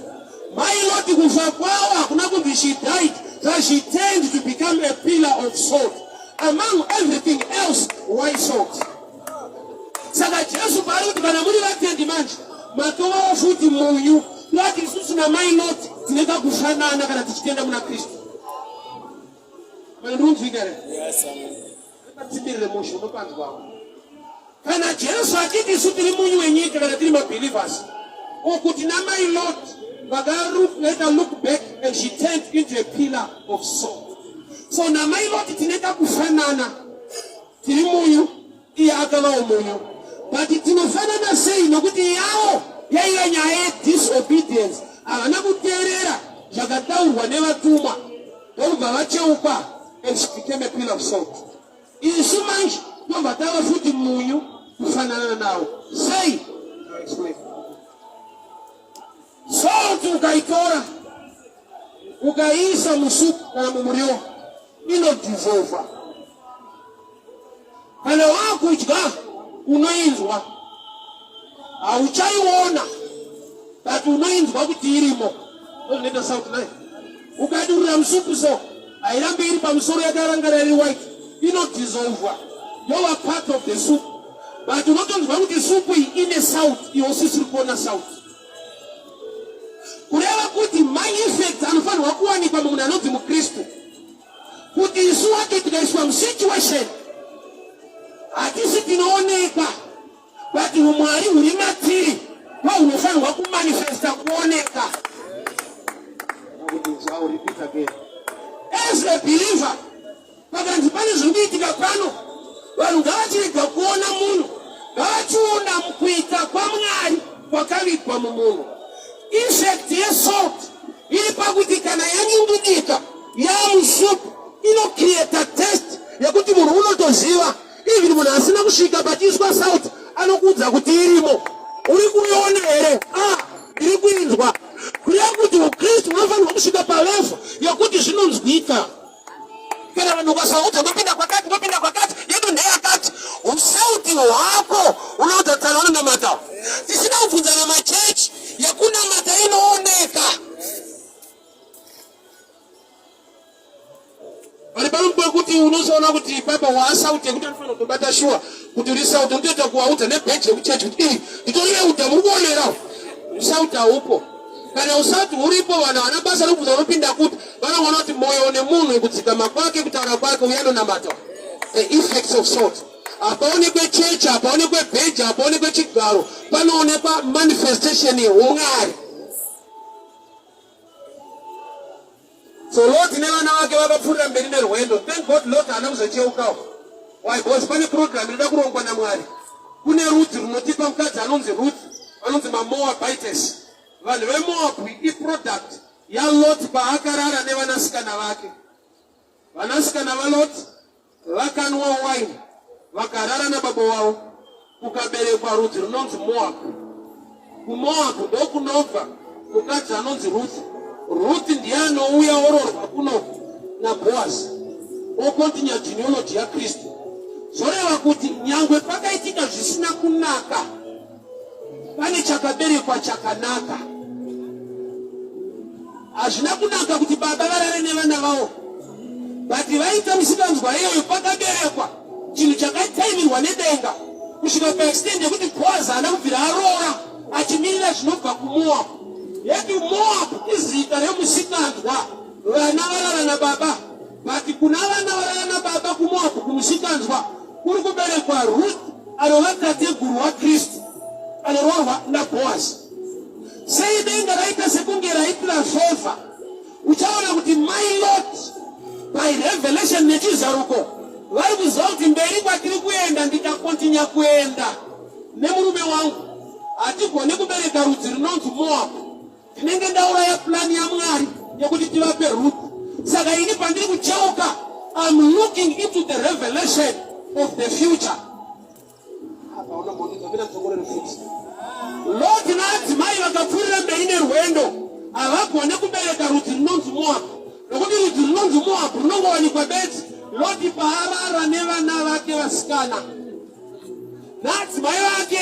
Mai Loti kufa kwavo hakuna kunzi she died, so she turned to become a pillar of salt. Among everything else, why salt? Saka Jesu paari kuti kana muri vatendi manje matovawo futi munyu, toti isusu namai Loti tine kakufanana kana tichitenda muna Kristu. Mandunzwika here? Yes, amen. Patimirire mushe unopanzwawo. Kana Jesu achiti isu tiri munyu wenyika kana tiri mabelievers, uku tina mai Lot vakaita look back and she turned into a pillar of salt. So namai Lot tine kakufanana, tiri munyu iye akavawo munyu but tinofanana sei nokuti yawo yaiva nyaya yedisobedience havana kuteerera zvakataurwa nevatumwa ndokubva vacheuka and she became a pillar of salt isu manje tobva tava futi munyu kufanana nawo sei salt ukaitora ukaiisa musupu kana mumuriwo inodissolva kana wakudya unoinzwa hauchaiona but unoinzwa kuti irimo ndozvinoita salt nayo ukadurura musupu so hairambe iri pamusoro yakarangara iri white inodissolvwa yova part of the soup but unotonzwa kuti supu iyi ine salt iwe usisiri kuona salt kureva kuti maeffects anofanirwa kuwanikwa mumunhu anonzi mukristu kuti isu wacho tikaiswa musituation hatisi tinoonekwa but But umwari huri matiri kwahunofanirwa kumanifesta kuoneka. As a believer, pakanzi pane zviri kuitika pano, vanhu ngavachirega kuona munhu, ngavachiona kuita kwaMwari kwakavigwa mumunhu. Effect yesalt iri pakuti kana yanyungudika yamusupu inocreata taste yekuti munhu unotoziva. Even munhu asina kusvika pachiiswa salt anokuudza kuti irimo. Uri kuiona here? Ah, ndiri kuinzwa. Kureva kuti uKristu unofanirwa kusvika palevel yekuti zvinonzwika. Kana vanhu ukasaudza ndopinda kwakati, ndopinda kwakati, yedu ndeyakati, usauti hwako unoudza tsano unonamata. Tisina kubvunzana machechi yekunamata inooneka. Pari pano pekuti unozoona kuti papa waasauti yekuti anofanira kutobata shuwa kuti uri sauti, unotoita kuwaudza nebheji yekuchechi kuti ii nditori yeuda muri kuonera usauti haupo. Kana usauti huripo, vanhu havana basa rekubvunza unopinda kupi, vanoona kuti mwoyo nemunhu kudzikama kwake, kutaura kwake, uye anonamata. The effects of salt. Hapaonekwe chechi, hapaonekwe bheji, hapaonekwe chigaro, panoonekwa manifestation yeumwari. So Lot nevana vake vakapfuurira mberi nerwendo. Thank God Lot haana kuzocheukawo. Why? Because pane program inoda kurongwa naMwari. Kune rudzi runotipa mukadzi anonzi Ruth, vanonzi maMoabites. Vanhu veMoab iproduct yaLot paakarara nevanasikana vake. Vanasikana vaLot vakanwa waini vakarara nababa wavo, kukaberekwa rudzi runonzi Moab. KuMoab ndokunobva mukadzi anonzi Ruth. Ruth ndiye anouya ororwa kunoku naBoaz okontinya genealogy yaKristu. Zvoreva kuti nyangwe pakaitika zvisina kunaka, pane chakaberekwa chakanaka. Hazvina kunaka kuti baba varare nevana vavo, but vaita misikanzwa iyoyo pakaberekwa chinhu chakataimirwa nedenga kusvika paextend yekuti Boaz haana kubvira aroora achimirira zvinobva kuMoab. Yeti Moab izita remusikanzwa, vana varara nababa, but kuna vana varara nababa kuMoab kumusikanzwa kuri kuberekwa Ruth anova tateguru waKristu anoroorwa naBoaz. Sei denga raita sekunge raitira favor? Uchaona kuti mai Lot by revelation nechizaruko vari kuziva kuti mberi kwatiri kuenda ndikakontinya kuenda nemurume wangu hatigone kubereka rudzi runonzi Moab. Ndinenge ndauraya plani yaMwari yekuti tivape Ruth. Saka ini pandiri kucheuka, I'm looking into the revelation of the future. Loti naadzimai vakapfuurira mberi nerwendo havagone kubereka rudzi runonzi Moab, nokuti rudzi runonzi Moab runongowanikwa bedzi Loti paarara nevana vake vasikana naadzimai vake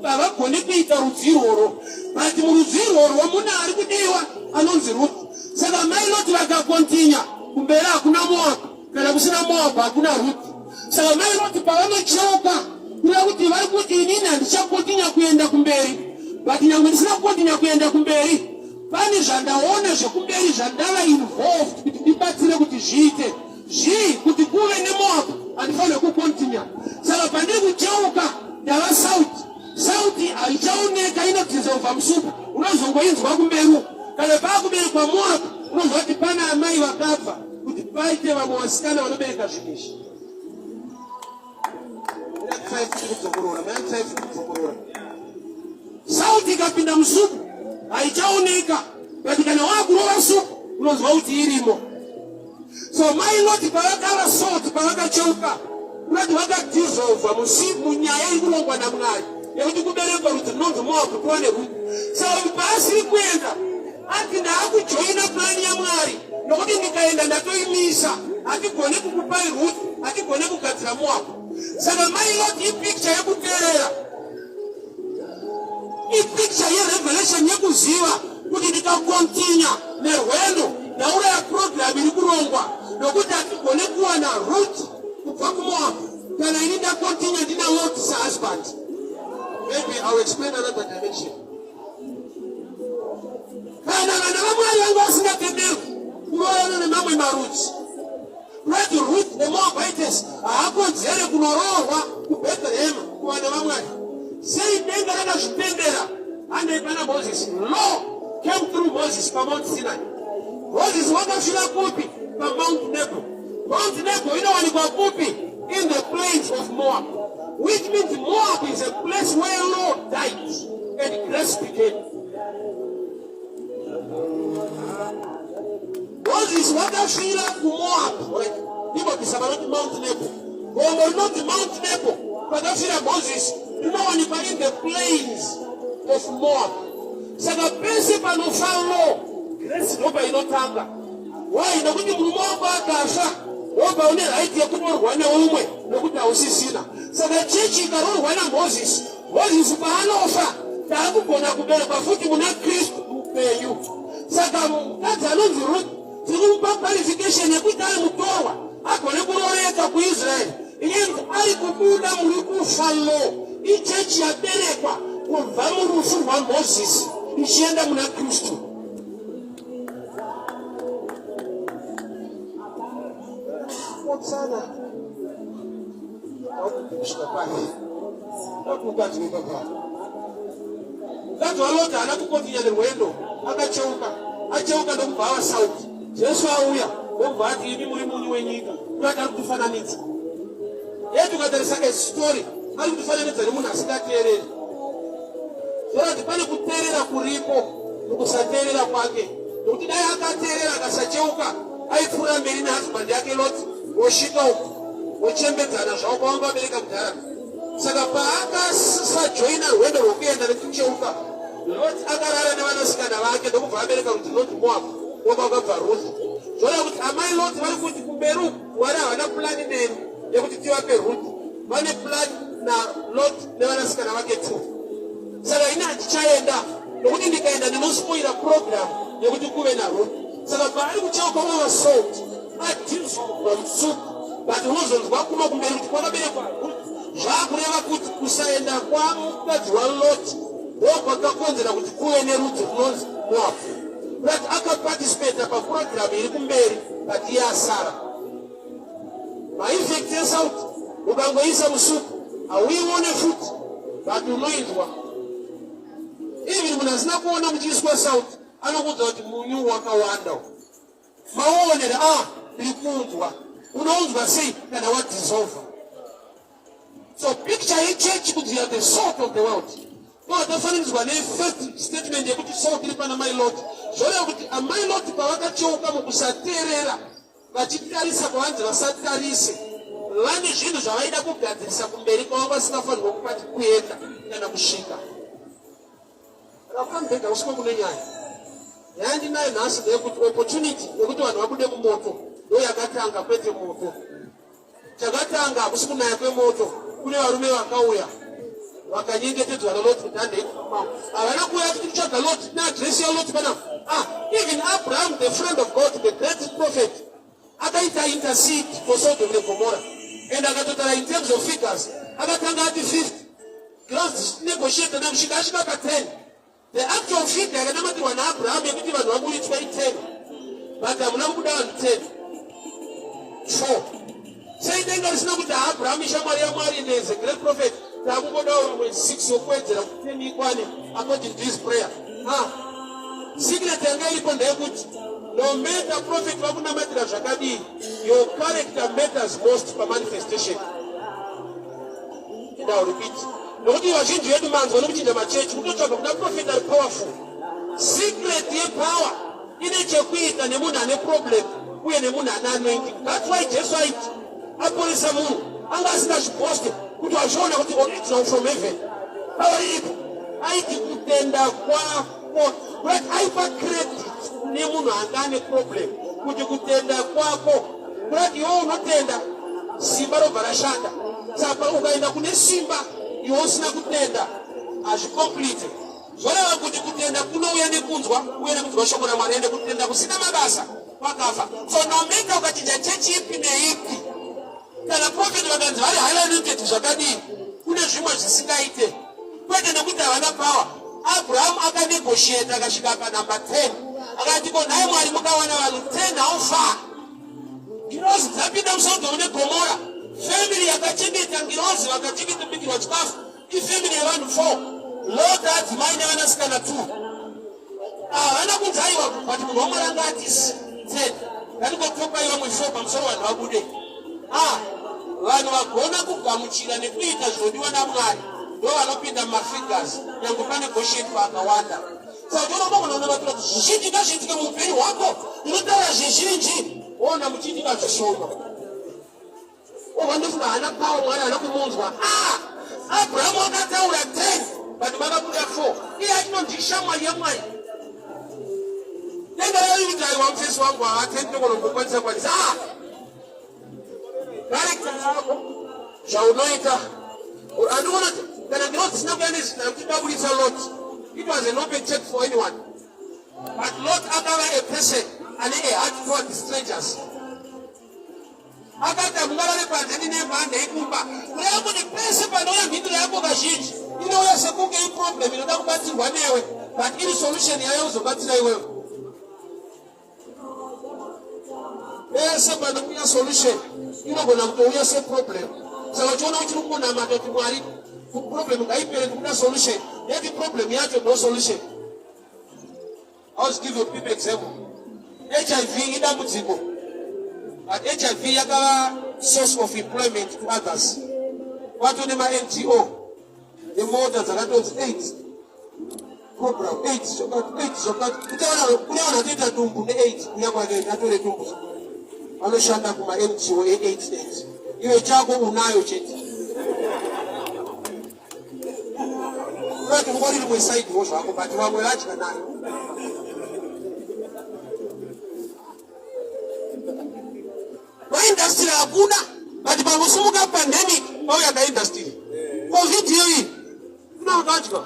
havagone kuita rudzi irworwo, but murudzi irworwo mune ari kudiwa anonzi Ruth. Saka mai Loti vakakontinya kumberi hakuna Moab. Kana kusina Moab hakuna Ruth. Saka mai Ruth pavanocheuka kureva kuti vari kuti inini handichakontinya kuenda kumberi, but nyangwe ndisina kukontinya kuenda kumberi, pane zvandaona zvekumberi zvandava involved kuti ndibatsire kuti zviite zvii, kuti kuve neMoab handifanire kukontinya. Saka pandiri kucheuka ndava south. Sauti haichaoneka inodissolva musupu, unozongoinzwa kumberi uko. Kana paakuberekwa Moab unonzwa kuti pana amai vakabva kuti paite vamwe vasikana vanobereka zvinhu izvi. Sauti ikapinda musupu haichaoneka, but kana wakurova supu unonzwa kuti irimo. So mai Loti pavakava salt, pavakacheuka unoti vakadissolva munyaya iri kurongwa naMwari yekuti kuberekwa rudzi runonzi Moab kuva nerudzi. Saka paasiri kuenda ati ndaakujoina plani yaMwari, nokuti ndikaenda ndatoimisa, hatigone kukupai Ruth, hatigone kugadzira Moab. Saka mai Loti ipicture yekuteerera, ipicture yerevelation yekuziva kuti ndikakontinya nerwendo ndauraya program iri kurongwa, nokuti hatigone kuwana Ruth kubva kuMoab kana ini ndakontinya ndina Lot sahusband. Maybe I will explain another dimension. Kana vana vaMwari vanga vasingatenderwi kuroorana nemamwe marudzi, Right, Ruth neMoabites haakodzere kunoroorwa kuBethlehem kuvana vaMwari. Sei denga rakazvitendera? Handei pana Moses. Law came through Moses paMount Sinai. Moses wakafira kupi? PaMount Nebo. Mount Nebo inowanikwa kupi? In the plains of Moab. Which means Moab is a place where law died and grace began. Moses wakafira kuMoab. Right? Ndibobisa vanoti Mount Nebo. Gomo rinonzi Mount Nebo pakafira Moses rinowanikwa in the plains of Moab. Saka pese panofa law, grace ndopa inotanga. Why? Nokuti murume wako akafa wobva une right yekuroorwa neumwe nokuti hausisina. Saka chechi ikaroorwa naMoses, Mozisi paanofa taakugona kuberekwa futi muna Kristu mupenyu. Saka mukadzi anonzi Ruth tiri kumupa qualification yekuti ari mutorwa agone kuroreka kuIsraeri. Inyenzi ari kubuda muri kufa lo ichechi yaberekwa kubva murufu rwaMozisi ichienda muna Kristu. Potsana kusvika kwake mukadzi wepapa mukadzi waloti haana kukontinya nerwendo akacheuka acheuka ndokubva ava sauti jesu auya ndokubva ati imi muri munyu wenyika kurati ari kutifananidza yeti ukatarisa a story ari kutifananidza nemunhu asingateereri zvorati pane kuteerera kuripo mukusateerera kwake nokuti dai akateerera akasacheuka aipfuura mberi nehusband yake loti vosvika uku vochembedzana zvavo kwavanga vabereka kudhara saka paakasajoina rwendo rwokuenda nekucheuka Lot akarara nevanasikana vake ndokubva abereka kuti Lot Moab ndokwakabva Ruth zvoreva kuti amai Lot vari kuti kumberi uku Mwari havana pulani neni yekuti tivape Ruth vane pulani naLot nevanasikana vake two saka ini handichaenda nokuti ndikaenda ndinospoira program yekuti kuve naRuth saka paari kucheuka wava salt adinzwa musuku but unozonzwa kuno kumberi kuti kwakaberekwa zvakureva kuti kusaenda kwamukadzi walot ndokwakakonzera kuti kuve nerudzi runonzi moab but akaparticipata papurogiramu iri kumberi but iye asara maeffect esauti ukangoisa musuku hauione futi but unoinzwa even munhu asina kuona muchiiswa sauti anokuudza kuti munyu wakawanda Mauonere a ndiri kuunzwa unounzwa sei kana wadissolva so picture yechechi kuti you are the salt of the world ndoatafananidzwa nefirst statement yekuti salt iri pana mai lot zvoreva kuti amai lot pavakacheuka mukusateerera vachitarisa kwavanzi vasatarise vane zvinhu zvavaida kugadzirisa kumberi kwavo vasingafanirwa kupati kuenda kana kusvika Rakambega usiko kune nyaya. Nyaya ndinayo nhasi ndeyekuti opportunity yekuti vanhu vabude mumoto ndo yakatanga kwete moto. Chakatanga hakusi kunaya kwemoto, kune varume vakauya vakanyengetedzwa naLot kuti handei kumba. Havana kuuya kuti tikutsvaga Lot neadresi yaLot panapa. Ah, even Abraham the friend of God, the great prophet, akaita intercede for Sodom neGomorrah and akatotaura in terms of figures akatanga ati 50 Close negotiate na kusvika asvika pa 10. The actual figure yakanamatirwa naAbraham yekuti vanhu vaburitswe i10. But hamuna kubuda vanhu 10. 4. Sei denga risina kuti Abraham ishamwari yaMwari and is a great prophet. Takungodawo vamwe 6 wokuwedzera kuti 10 ikwane according to his prayer. Ah. Secret yanga iripo ndeyekuti no matter prophet vakunamatira zvakadii, your character matters most pamanifestation. Now repeat. Nokuti vazhinji vedu manzwa nokuchinja machechi kutotsvaga kuda prophet ari powerful. Secret yepower ine chekuita nemunhu ane problem uye nemunhu ane anointing. That's why Jesu aiti aporesa munhu anga asingazviposte kuti wazviona kuti original from heaven. Power iripo. Aiti kutenda kwako. But aipa credit kune munhu anga ane problem kuti kutenda kwako Kurati iwe unotenda simba robva rashanda. Saka ukaenda kune simba iwe usina kutenda hazvikomplete. Zvoreva kuti kutenda kunouya nekunzwa uye nekunzwa shoko raMwari ende kutenda kusina mabasa kwakafa. So no matter ukachinja chechi ipi neipi kana prophet vakanzi vari highly anointed zvakadii kune zvimwe zvisingaite kwete nekuti havana power. Abraham akanegotiate akasvika panumber 10 akati ko nhai Mwari mukawana vanhu 10 how far? Ngirozi dzapinda muSodhomu neGomora. Family yakachengeta ngirozi vakachengeta kubikirwa chikafu. Ifamily yevanhu 4. Lot adzimai nevanasikana 2. Havana kunzi aiwa but munhu waMwari anga atisi 10. Ngatingotopai vamwe 4 pamusoro vanhu vabude. Ah, vanhu vagona kugamuchira nekuita zvinodiwa naMwari ndo vanopinda mumafigures nyange pane gosheni paakawanda. Saka unogona kunamatira kuti zvizhinji ngazviitike muupenyu hwako, unotaura zvizhinji woona muchiitika zvishoma. Obva ndofunga haana power Mwari haana kumunzwa. Ah! Abrahamu akataura 10 but makabuda 4. Iye achinonzi ishamwari yaMwari. Denga raivita aiwa mufesi wangu haa 10 ndogona kukwanisa kwanisa. Ah! Character yako zvaunoita andikuona kana ndiro dzisina kuya nezita rekuti ndabuditsa Lot. It was an open check for anyone. But Lot akava a person ane a heart toward strangers. Akati hamungarare panze ndine mhanda yekumba. Kureva kuti pese panouya mhinduro yako kazhinji inouya sekunge iproblem inoda kubatsirwa newe but iri solution yayo uzobatsira iwewe. Pese panouya solution inogona kutouya seproblem. Saka uchiona uchiri kungonamata kuti Mwari problem ngaipere ndikuda solution yeti problem yacho no solution. I was give a people example. HIV idambudziko. But HIV yakava source of employment to others. Kwato nema NGO nemota dzakatonzi AIDS program AIDS zvakati AIDS zvakati kutaura kune vanhu vatoita dumbu neAIDS kuya kwake atore dumbu vanoshanda kuma NGO eAIDS AIDS iwe chako unayo chete Unoti ungori rimwe side wo zvako but vamwe vadya nayo. Maindustry hakuna but pangosimuka pandemic pauya kaindustry. Covid iyoyi kuna vakadya.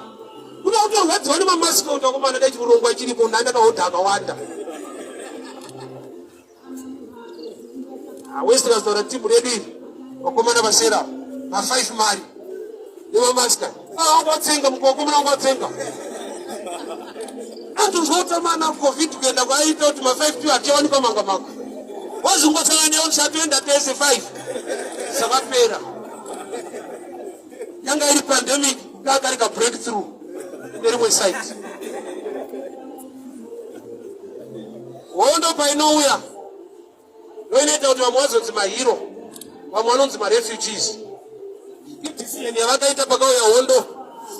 Kuna kutorwadziwa nemamask kuti vakomana dai chirongwa chiripo ndandakahodha akawanda. West kazotaura timu redu iri vakomana vasera ma5 mari nemamaska angatsenga mukokomana angatsenga antonzwa covid kuenda kwaiita kuti ma5 tu achiwanikwa manga mako wazongotsana newo tisatoenda tese 5 sakapera yanga iri pandemic kakari ka breakthrough nerimwe site Hondo painouya ndoinoita kuti vamwe vazonzi mahero, vamwe vanonzi marefugees. Idecision yavakaita pakauya hondo,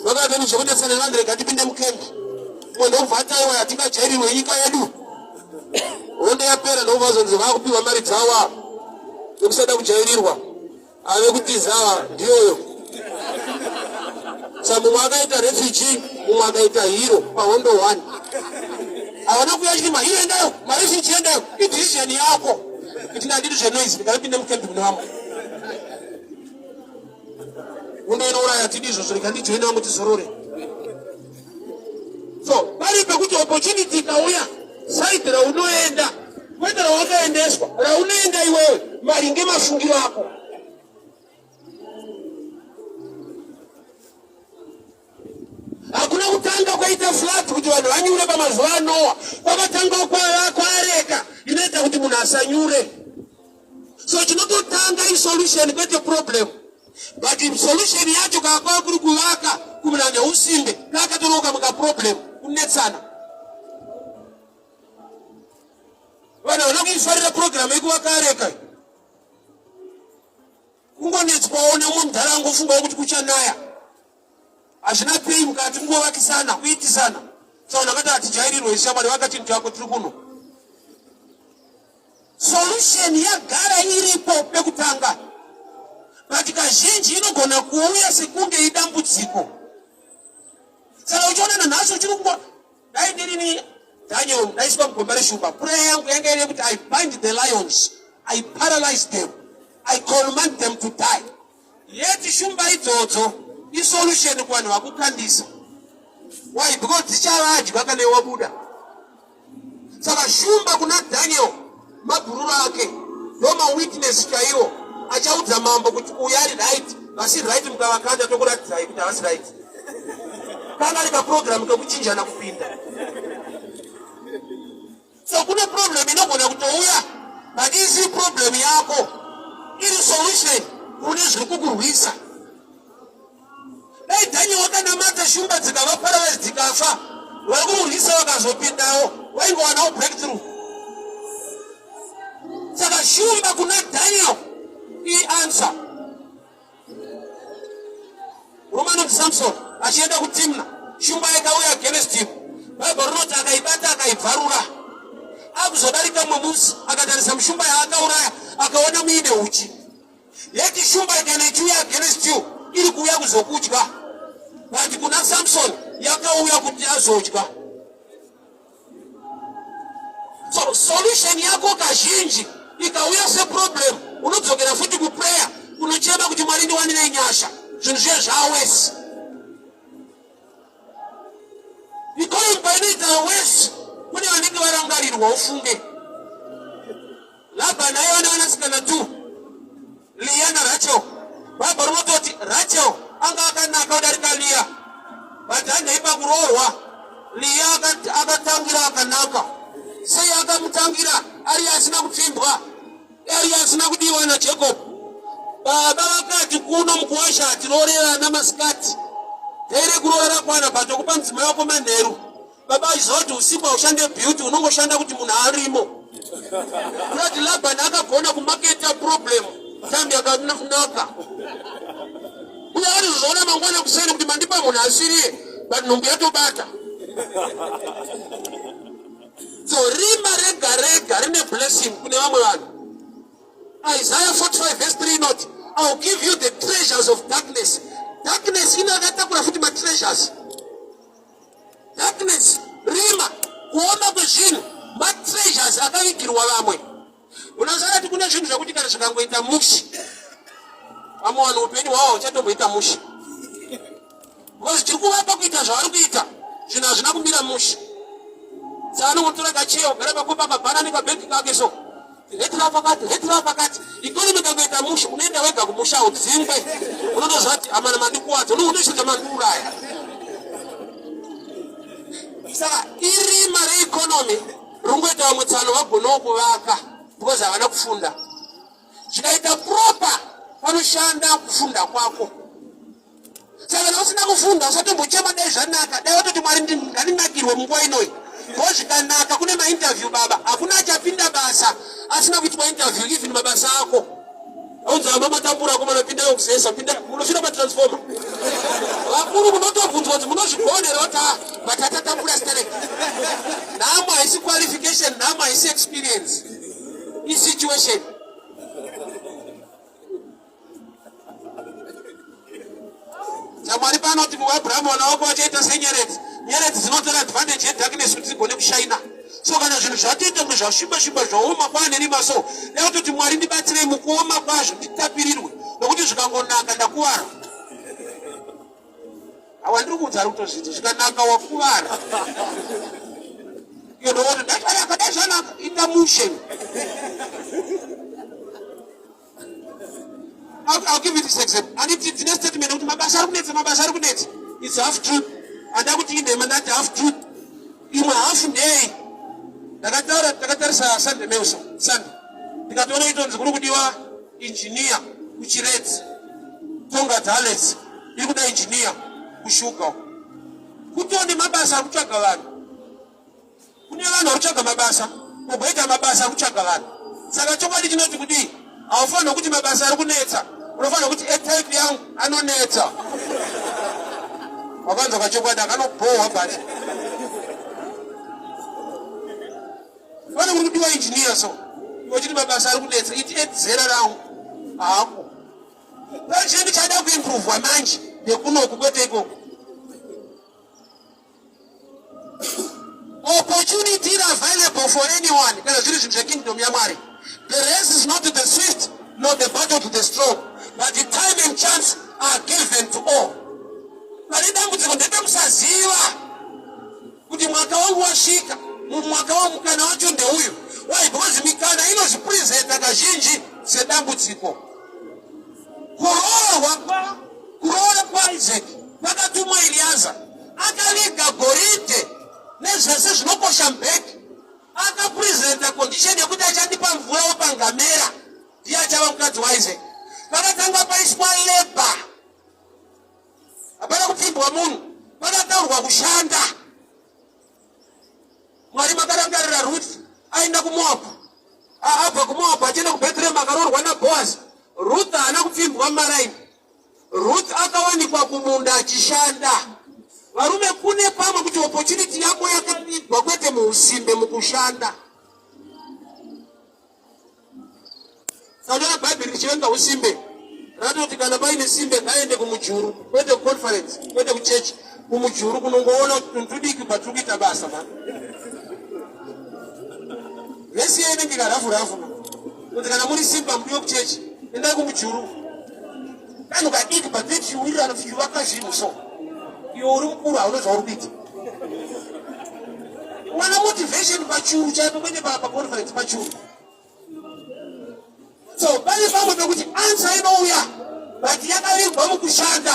vakati zvekudetsana vanhu rega tipinde mukembi. Mumwe ndokubva ati aiwa hatingajairirwe nyika yedu. Hondo yapera ndokubva vazonzi vakupiwa mari dzavo nekusada kujairirwa. Ave kutiza ndiyoyo. Sa mumwe akaita refugee, mumwe akaita hero pahondo one. Havana kuuya chiti mahero endayo, marefugee endayo, idecision yako. Kuti ndandiri zvenoise, ndikapinde mucamp mune vamwe. Hondo inouraya tidi izvozvo, rega ndijoine vamwe tizorore. So pari pekuti opportunity ikauya side raunoenda kwete rawakaendeswa, raunoenda iwewe maringe mafungiro ako. Hakuna kutanga kwaita flat kuti vanhu vanyure pamazuva aNoa, kwakatanga kwareka inoita kuti munhu asanyure. So chinototanga isolution kwete problem. But solution yacho kana kwava kuri kuvaka kumuna neusimbe kakatoroka muka problem kunetsana. Vanhu havana kuifarira program yekuvaka areka. Kungonetswawo neumwe mudhara angofungawo kuti kuchanaya. Hazvina pei mukati kungovakisana, kuitisana. Saka vanhu vakati hatijairirwe isu shamwari vaka chinhu chako tiri kuno. Solution yagara iripo pekutanga but kazhinji inogona kuuya sekunge idambudziko. Saka uchiona nanhasi uchiri kungo dai ndirini Daniel ndaiswa mugomba reshumba prayer yangu yanga iri yekuti I bind the lions, I paralyze them, I command them to die. Yet shumba idzodzo isolution kuvanhu vakukandisa. Why? Because dzichavadya kana iwe wabuda. Saka shumba kuna Daniel mabhururu ake ndo mawitness chaiwo achaudza mambo kuti uyu ari right, vasi right mukavakanda tokuratidzai kuti havasi right. Kanga ari kaprogram kekuchinjana kupinda. So kune problem inogona kutouya but isi problem yako iri solution kune zviri kukurwisa. Dai Shumba dzikava paralyzed dzikafa, vari kumurwisa vakazopindawo, vaingowanawo breakthrough. Saka shumba kuna Daniel ianswer. Murume anonzi Samson achienda kuTimna, shumba yakauya against him. Bible rinoti akaibata akaibvarura. Akuzodarika mumwe musi akatarisa mushumba yaakauraya akaona muine uchi. Yeti shumba ikana ichiuya against you iri kuuya kuzokudya. But kuna Samson yakauya kuti azodya. So solution yako kazhinji ikauya seproblem unodzokera futi kuprayer unochema kuti Mwari ndiwanirei nyasha zvinhu zviye zvawesi. Economy painoita wesi kune vanenge varangarirwa ufunge. Labhani aiva nevanasikana 2, Leah naRachel. Bhaibheri rinototi Rachel anga akanaka kudarika Leah, but handei pakuroorwa Leah akatangira akanaka. Sei akamutangira ari asina kupfimbwa, ari asina kudiwa naJacob? Baba vakati kuno mukuwasha hatiroore vana masikati, here kuroora rakwana but okupa mudzimai wako manheru. Baba achiziva kuti usiku haushande beauty, unongoshanda kuti munhu arimo. Kurati Laban akagona kumaketa problem time yakanaka. Uye anozoona mangwana kuseni kuti mandipa munhu asiriye, but nhumbu yatobata. So rima rega rega rine blessing kune vamwe vanhu. Isaiah 45 verse 3 inoti, I'll give you the treasures of darkness. Darkness ino yakatakura futi matreasures. Darkness, rima, kuoma kwezvinhu, matreasures akavigirwa vamwe. Unoziva kuti kune zvinhu zvekuti kana zvikangoita mushe, vamwe vanhu upenyu hwavo huchatomboita mushe because chiri kuvapa kuita zvavari kuita zvinhu hazvina kumira mushe. Saka anongotora kacheya kugara pakopa kabhanani kabhegi kake so Rate pakati, rate pakati. Economy ikangoita mushe, unoenda wega kumusha udzingwe. Unotoziva kuti amana mandikuwadza, unotoita mandiuraya. Saka irima reeconomy ringoita vamwe tsano vagonawo kuvaka because havana kufunda. Zvikaita proper panoshanda kufunda kwako. Saka kana usina kufunda usatombochema dai zvanaka, dai watoti Mwari ngandinakirwe munguva inoyi. Ko zvikanaka kune mainterview baba, hakuna achapinda basa asina kuitwa interview even mabasa ako. Aunza mama tambura akomana pinda yokusesa pinda munosvira patransformer. Vakuru munotobvunzwa kuti munozvigona here vati ah but atatambura sterek. Nhamo haisi qualification, nhamo haisi experience. Isituation. Chamwari panoti muAbrahamu vana vako vachaita senyeredzi. Nyeredzi dzinotora advantage yedarkness kuti dzigone kushaina. So kana zvinhu zvatoita kunge zvasviba sviba zvaoma kwaane rima so dai kutoti Mwari ndibatsirei mukuoma kwazvo nditapirirwe nokuti zvikangonaka ndakuvara. Awa ndiri kuudza ari kutozvidza zvikanaka wakuvara. Iyo ndoona ndazvanaka dai ita mushe. I'll give you this example. Anditi ndine statement yekuti mabasa ari kunetsa, mabasa ari kunetsa. It's half truth. Anda kuti inhema ndati half truth. Imwe half ndei. Ndakataura takatarisa Sunday Mail Sunday. Ndikatoona itonzi kuri kudiwa engineer kuChiredzi. Tonga Dales iri kuda engineer kushuga. Kutone mabasa ari kutsvaga vanhu. Kune vanhu vari kutsvaga mabasa, kogoita mabasa ari kutsvaga vanhu. Saka chokwadi chinoti kudii? Haufanirwa kuti mabasa ari kunetsa, unofanirwa kuti etype yangu anonetsa. Wakanzwa kachokwadi akanobhohwa but pane kuri kudiwa engineer so iwe uchiti mabasa ari kunetsa, iti edzera rangu hako. Pane chada kuimprovwa manje ndekunoku kwete ikoko. Opportunity is available for anyone kana zviri zvinhu zvekingdom yaMwari. The race is not to the swift nor the battle to the strong, but the time and chance are given to all. Pane dambudziko ndepekusaziva kuti mwaka wangu wasvika, mumwaka wangu mukana wacho ndeuyu. Why? Because mikana inozvipresenta kazhinji sedambudziko. Kuroorwa kwa kuroora kwaIsaac kwakatumwa Eriaza akaviga goridhe nezvese zvinokosha mubhegi akapresenta condition yekuti achandipa mvura wapangamera ndiye achava mukadzi waIsaac. Pakatanga paiswa labor, hapana kupfimbwa munhu. Pakataurwa kushanda. Mwari makarangarira Ruth aenda kuMoab. Abva kuMoab achienda kuBethlehem akaroorwa naBoaz. Ruth haana kupfimbwa mumaraini. Ruth akawanikwa kumunda achishanda. Varume kune pamwe kuti opportunity yako yakavigwa kwete muusimbe mukushanda. Saka Bhaibheri richivenga usimbe ratoti kana paine simbe ngaende kumujuru kwete kuconference kwete kuchechi kumujuru kunongoona kuti tudiki patiri kuita basa ma vhesi iyo inenge karafu rafu kuti kana muri simba mudiwe kuchechi endai kumujuru kanhu kadiki but tichiwirirana tichivaka zvinhu so iwe uri mukuru hauna zvauri kuita wana motivation pachuru chaipo kwete paconference pachuru so pane pamwe pekuti ansa inouya but yakavigwa mukushanda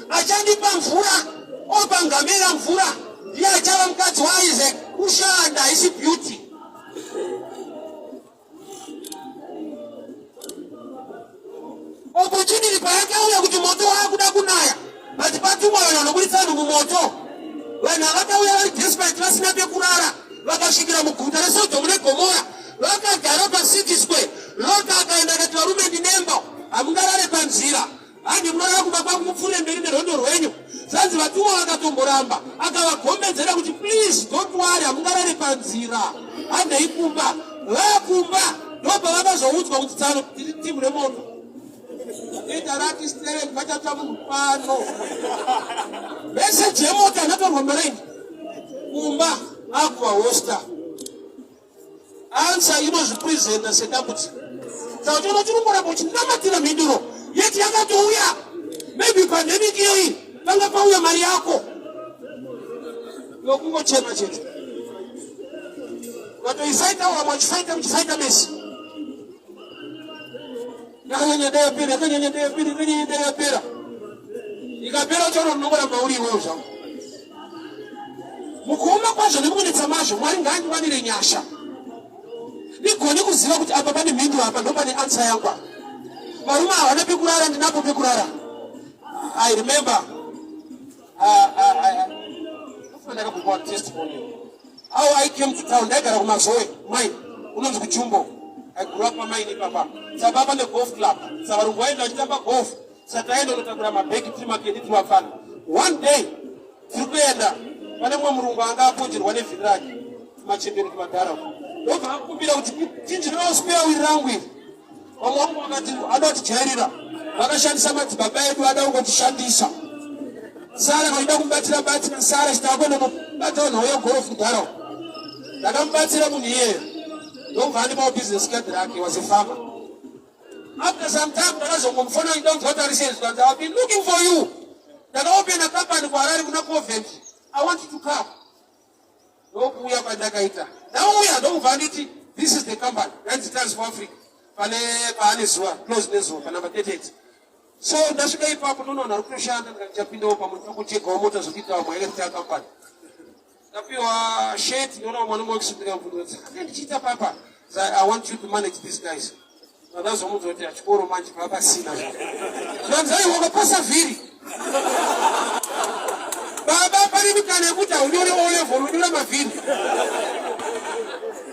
achandipa mvura opa ngamera mvura ndiye achava mukadzi waisaac kushanda haisi beauty Opportunity payakauya kuti moto waakuda kunaya but patumwa vanhu vanoburitsa vanhu mumoto. Vanhu havakauya vari desperate vasina pekurara vakasvikira muguta reSodhomu neGomora vakagara pacity square. Lot akaenda akati varume ndinemba hamungarare panzira handi munorara kumba kwangu mupfuure mberi nerwendo rwenyu. Zvanzi vatumwa vakatomboramba akavagombedzera kuti please don't worry hamungarare panzira handei kumba. Vakumba ndopavakazoudzwa kuti tsano tiri timu remoto ita rati sterek vachatsva munhu pano meseji yemoto anatorwa maraini kumba akuvahosta ansa inozvipresenta sedambudziko saka chiona chirongoramba uchinamatira mhinduro yeti yakatouya maybe pandemic iyoyi panga pauya mari yako yokungochema chete ukatoifaita wamwe achifaita muchifaita mesi yakanyanya dai yapera yakanyanya dai yapera yakanyanya dai yapera ikapera uchaona unongoramba uri iwewo zvako mukuoma kwazvo nemukunetsa mazvo mwari ngaandiwanire nyasha ndigone kuziva kuti apa pane mhinduro apa ndopane ansa yangu apa varume havana pekurara ndinapo pekurara i remember ndakabuka testimony how i came to town ndaigara kumazoe mine unonzi kujumbo i grew up pamaini ipapa sababa negolf club savarungu vaenda vachitamba golf sataenda unotakura mabhegi tiri makedi tiri vafana one day tiri kuenda pane mumwe murungu anga aponjerwa nevhiri rake tumachembere tumadhara ndobva akumbira kuti chinjirewo spare wiri rangu iri Vamwe vangu vakati ada kutijairira, vakashandisa madzibaba edu ada kungotishandisa. Sara vaida kumubatsira batsira Sara chitakwenda kubata nhau yegorofu kudhara. Ndakamubatsira munhu iyeye ndokubva andipawo business card rake was a farmer. After some time ndakazongomufona ndonzwa kuti ari sei zvikanzi I've been looking for you. Ndakaopena company kuHarare kuna Coventry. I want you to come. Ndokuuya kwandakaita. Ndauya ndokubva anditi this is the company yainzi Times for Africa pane paane zuva close nezuva panumber 38. So ndasvika ipapo ndonoona ari kutoshanda ndikati ndichapindawo pamwe ndinokuchegawo mota zvekuita vamwe yakaita company. Ndapiwa shirt ndoona vamwe vanenge vakusvika mvunzo saka ndichiita papa so I want you to manage these guys. Ndakazomuudza kuti achikoro manje pavasina. Zvanzi aiwa wakapasa vhiri. Baba pane mikana yekuti haunyore O level unyora mavhiri.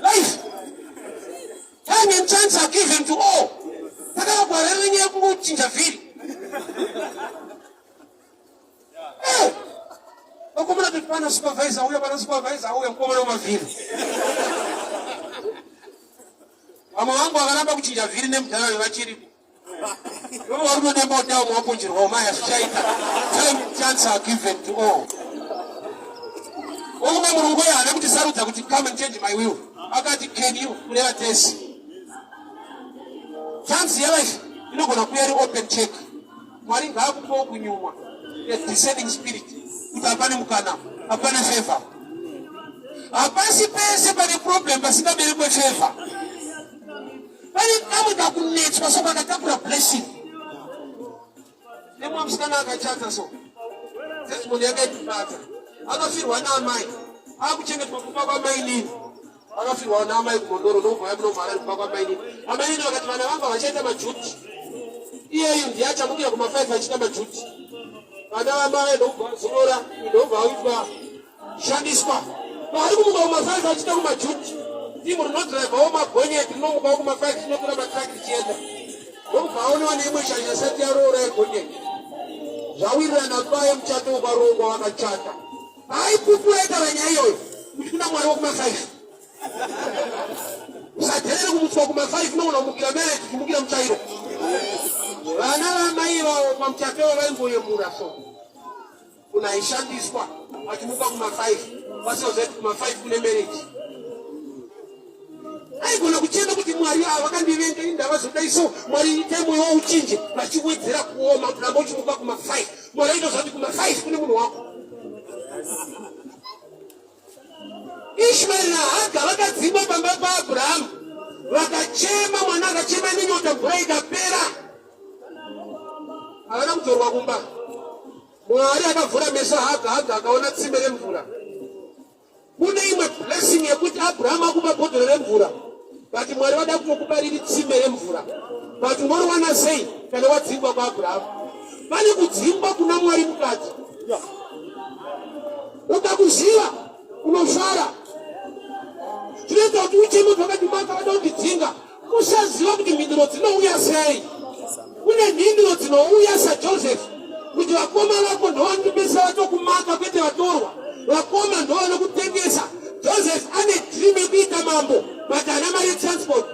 Life. Time and chance are given to all. Takakagwara nenyaya yekungochinja vhiri. Eh! Vakomana toti pana supervisor uya pana supervisor uya mukomana wemavhiri. Vamwe vangu vakaramba kuchinja vhiri nemudhara uyu vachiripo. Ivo vari kutodemba kuti dai waponjerwa mai hazvichaita. Time and chance are given to all. Umwe murungu uyo haana kuti sarudza kuti come and change my will. Akati can you kureva tesi. Chance yelife inogona kuuya iri open check. Mwari ngaakupewo kunyumwa a discerning spirit kuti hapane mukana hapane favor. Hapasi pese pane problem pasingaberekwe favor. Pane kamwe kakunetswa so kakatakura blessing. Nemumwe musikana akachata so testimony yakaitibata akafirwa naamai akuchengetwa kumba kwamainini akafirwa naamai kumondoro ndokubva yamunomhara kumba kwamainini amainini vakati vana vangu havachaita majuti iyeyu ndiye achamukira kuma5 achiita majuti. Vana vamai ndokubva vazorora, ndobva vaitwa shandiswa. Vari kumuka kuma5 achiita kumajuti. Timu rinodhiraivhawo magonyeti rinomukawo kuma5 rinotora matraki richienda. Ndokubva aonewa neimwe shasha isati yaroora yegonyeti. Zvawirirana paye muchato ukarongwa vakachata. Aipupura aitaura nyaya iyoyo kuti kuna Mwari wekuma5. Usadherere kumutswa kuma5 unogona kumukira marriage kumukira mutsvairo. Vana vamai vavo pamuchato vaingoyemura so. Munhu aishandiswa achimuka kuma5 vasingaziva kuti kuma5 kune marriage. Aigona kuchema kuti Mwari ava vakandivenga ini ndavazodai so Mwari itai mwoyo wavo uchinje vachiwedzera kuoma kuti ramba uchimuka kuma5. Mwari aitoziva kuti kuma5 kune munhu wako. Ishmaeri naHaga vakadzingwa pamba paAbhurahamu, vakachema, mwana akachema nenyota, mvura ikapera, havana kudzorwa kumba. Mwari akavhura meso aHaga, Haga akaona tsime remvura. Kune imwe blessing yekuti Abrahamu akupa bhodhoro remvura, but Mwari vada kutokupa riri tsime remvura, but unoriwana sei kana wadzingwa kwaAbrahamu? Pane kudzingwa kuna Mwari mukati. Ukakuziva unofara. Chinoita kuti ucheme kuti vakati maka vada kundidzinga, kusaziva kuti mhinduro dzinouya sei. Kune mhinduro dzinouya saJoseph kuti vakoma vako ndovanotopedzisa vatokumaka kwete vatorwa. Vakoma ndovanokutengesa. Joseph ane dream yekuita mambo but haana mari yetransport.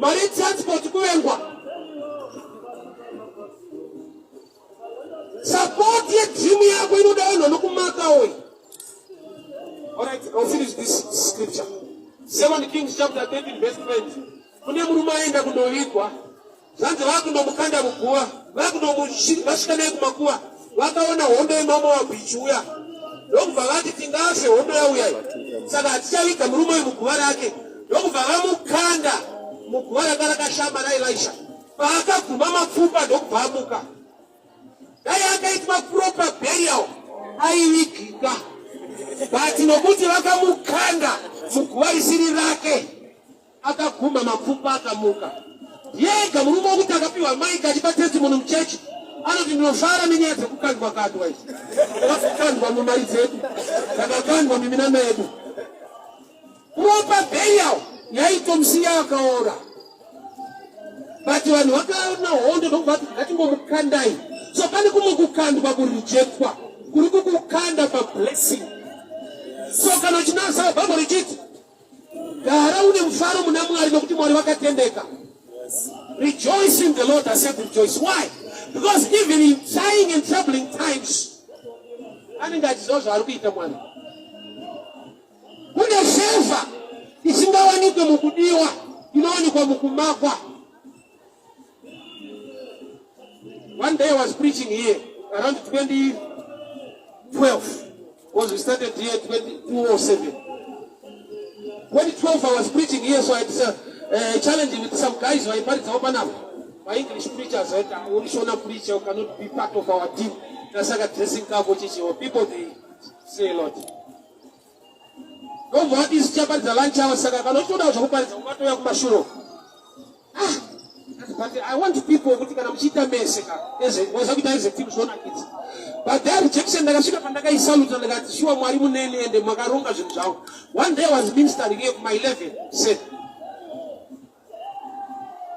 Mari yetransport kuvengwa. Support yedream yako inoda vanhu vanokumaka oyi. Alright, I'll finish this scripture. 7 Kings chapter 13 verse 20. Kune murume aenda kundovigwa. Zvanzi vakundomukanda muguva, vakundomusvika naye kumakuva. Vakaona hondo yemaMoabhu ichiuya. Ndokubva vati tingafe hondo yauya iyi. Saka hatichaviga murume uyu muguva rake. Ndokubva vamukanda muguva ranga rakashama raElisha. Paakaguma mapfupa ndokubva amuka. Dai akaitwa proper burial aivigika, but nokuti vakamukanda muguva risiri rake, akaguma mapfupa akamuka. Yega murume wokuti akapiwa maiki achipa testimony muchechi anoti ndinofara nenyaya dzekukandwa kandwa idzi, takakandwa mumari dzedu, takakandwa muminama yedu. Proper burial yaitomusiya akaora but vanhu vakaona hondo ndokubva vati ngatingomukandai. So pane kumwe kukandwa kurejectwa kuri kukukanda pablessing. So kana uchinasa Bhaibheri richiti gara une mufaro muna Mwari nokuti Mwari vakatendeka. Rejoice in the Lord, I said rejoice. Why? Because even in trying and troubling times, anenge achiziva zvaari kuita Mwari. Kune fevha isingawanikwe mukudiwa, inowanikwa mukumakwa. One day I was preaching here around 2012 because we started here 2007. 2012 I was preaching here, so I had challenge with some guys vaiparidzawo panapa, my English preachers vaiti uri Shona preacher, you cannot be part of our team. Tasaka dressing kako chichiwo people they say a lot. Ndobva vati isu tichaparidza lunch hour saka kana uchitodawo zvekuparidza ungatouya kumashure. Ah, but I want people kuti kana muchiita mese ka waza kuita as a team zvonakidza. But their rejection ndakasvika pandakaisaluta ndikati shuwa Mwari muneni ende makaronga zvinhu zvavo. One day I was ministering here kuma 11 said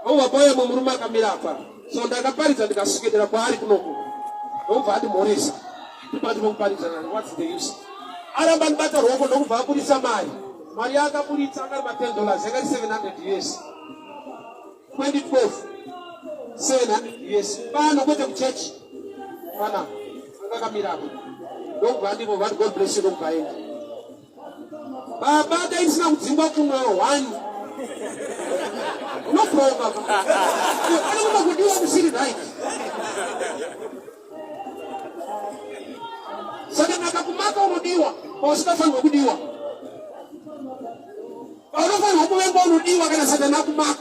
Ndobva pauya mumwe murume akamira apa. So ndakaparidza ndikaswedera kwaari kunoku. Ndobva andimhoresa. Ndipati pokuparidza nani what's the use? Aramba andibata ruoko ndokubva aburitsa mari. Mari yaakaburitsa akari ma 10 dollars yakari 700 US. 2012 700 US. Pano kwete kuchechi. Pana akakamira apa. Ndokubva andipo vati God bless you ndokubva aenda. Baba dai ndisina kudzingwa kuno one. Unobroka. Anokuda kudiwa kusiri right. Saka nakakumaka unodiwa pausingafanirwa kudiwa. Paunofanirwa kuvengwa unodiwa kana Satani akumaka.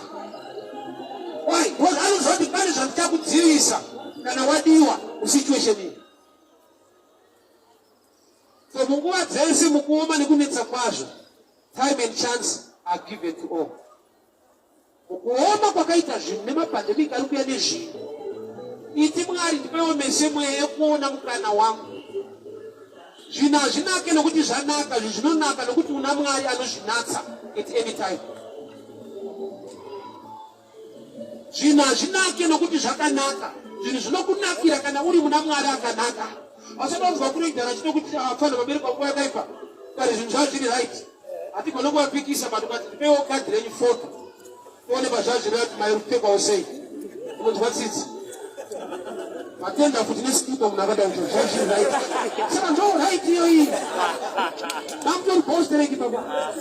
Why? Because anoziva kuti pane zvandichakudzivisa kana wadiwa musituation iyi. So munguva dzese mukuoma nekunetsa kwazvo, time and chance are given to all. Mukuoma kwakaita zvinhu nemapandemic ari kuya nezvinhu. Iti Mwari ndipewo mese mweya yekuona mukana wangu. Zvinhu hazvinake nokuti zvanaka, zvinhu zvinonaka nokuti una Mwari anozvinatsa at any time. Zvinhu hazvinake nokuti zvakanaka, zvinhu zvinokunakira kana uri muna Mwari akanaka. Asati wanzwa kuroidhara achito kuti apfana ah, vabereki vangu yakaipa kare zvinhu zvavo zviri right. Hatigone kuvapikisa but ukati ndipewo kadhi renyu foto tione pazvazviri right mai rupfekwawo sei unonzwa tsitsi. Matenda futi nesikipa munhu akadai kuti zvazviri right. Saka ndo right iyo iyi. Mamutori bostereki baba.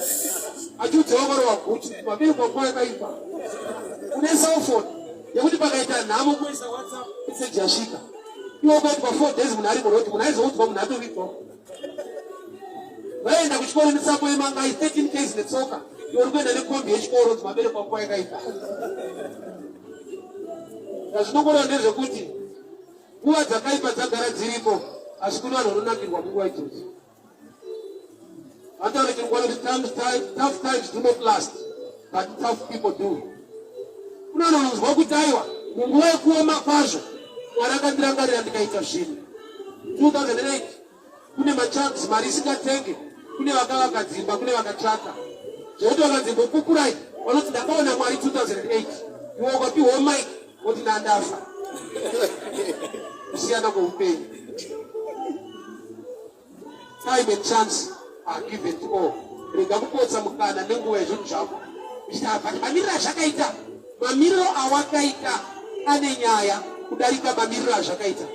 Achiudza wakarova guti vabereki vangu yakaipa. Une cellphone yekuti pakaita nhamo kuisa WhatsApp message yasvika. Iwe ukaitwa 4 days munhu ari muroad munhu aizoudzwa munhu atovigwa. Vaenda kuchikoro netsapo yemangai 13 ks netsoka iwe uri kuenda nekombi yechikoro nzi mabereko ako yakaipa. Zvazvinongoreva ndezvekuti nguva dzakaipa dzagara dziriko asi kune vanhu vanonakirwa munguva idzodzo. Vanotaura chirungu vanoti tough times do not last but tough people do. Kune vanhu vanonzwa kuti aiwa munguva yekuoma kwazvo Mwari akandirangarira ndikaita zvinhu. 2008 kune machanks mari isingatenge kune vakavaka dzimba kune vakatsvaka zvekuti vakanzi mbopupurai vanoti ndakaona Mwari 2008 iwe ukapiwawo mike woti ndandafa kusiyana kweupenyu. Time and chance are given to all. Rega kupotsa mukana nenguva yezvinhu zvako. Uchiti apa mamiriro azvakaita, mamiriro awakaita ane nyaya kudarika mamiriro azvakaita.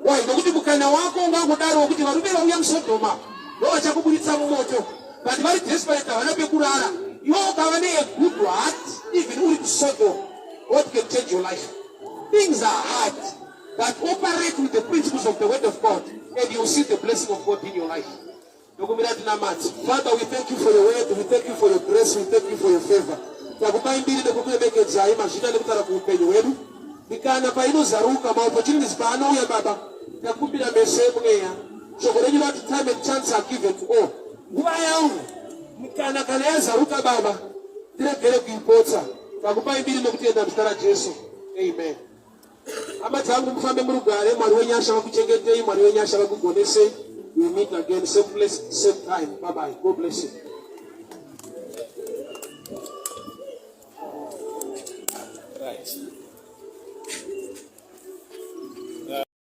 Why? Nokuti mukana wako ungangodaro wekuti varume vauya muSodhoma ndo vachakuburitsa mumoto but vari desperate havana pekurara. Iwe ukava ne a good heart even uri kuSodom, God can change your life. Things are hard. But operate with the principles of the word of God and you will see the blessing of God in your life. Ndokumbira tinamate. Father, we thank you for your word, we thank you for your grace, we thank you for your favor. Takupai mbiri nekukuremekedzai mazvita nekutaura kuupenyu hwedu. Mikana painozaruka, maopportunities paanouya Baba, takumbira meso emweya. Shoko renyu rati time and chance are given to all. Nguva yangu mikana kana yazaruka Baba, tiregere kuipotsa. Takupai mbiri nekutenda muzita raJesu. Amen. Hama dzangu mufambe murugare, Mwari wenyasha vakuchengetei, Mwari wenyasha vakugonesei. We meet again, same place, same time. Bye bye. God bless you. Right.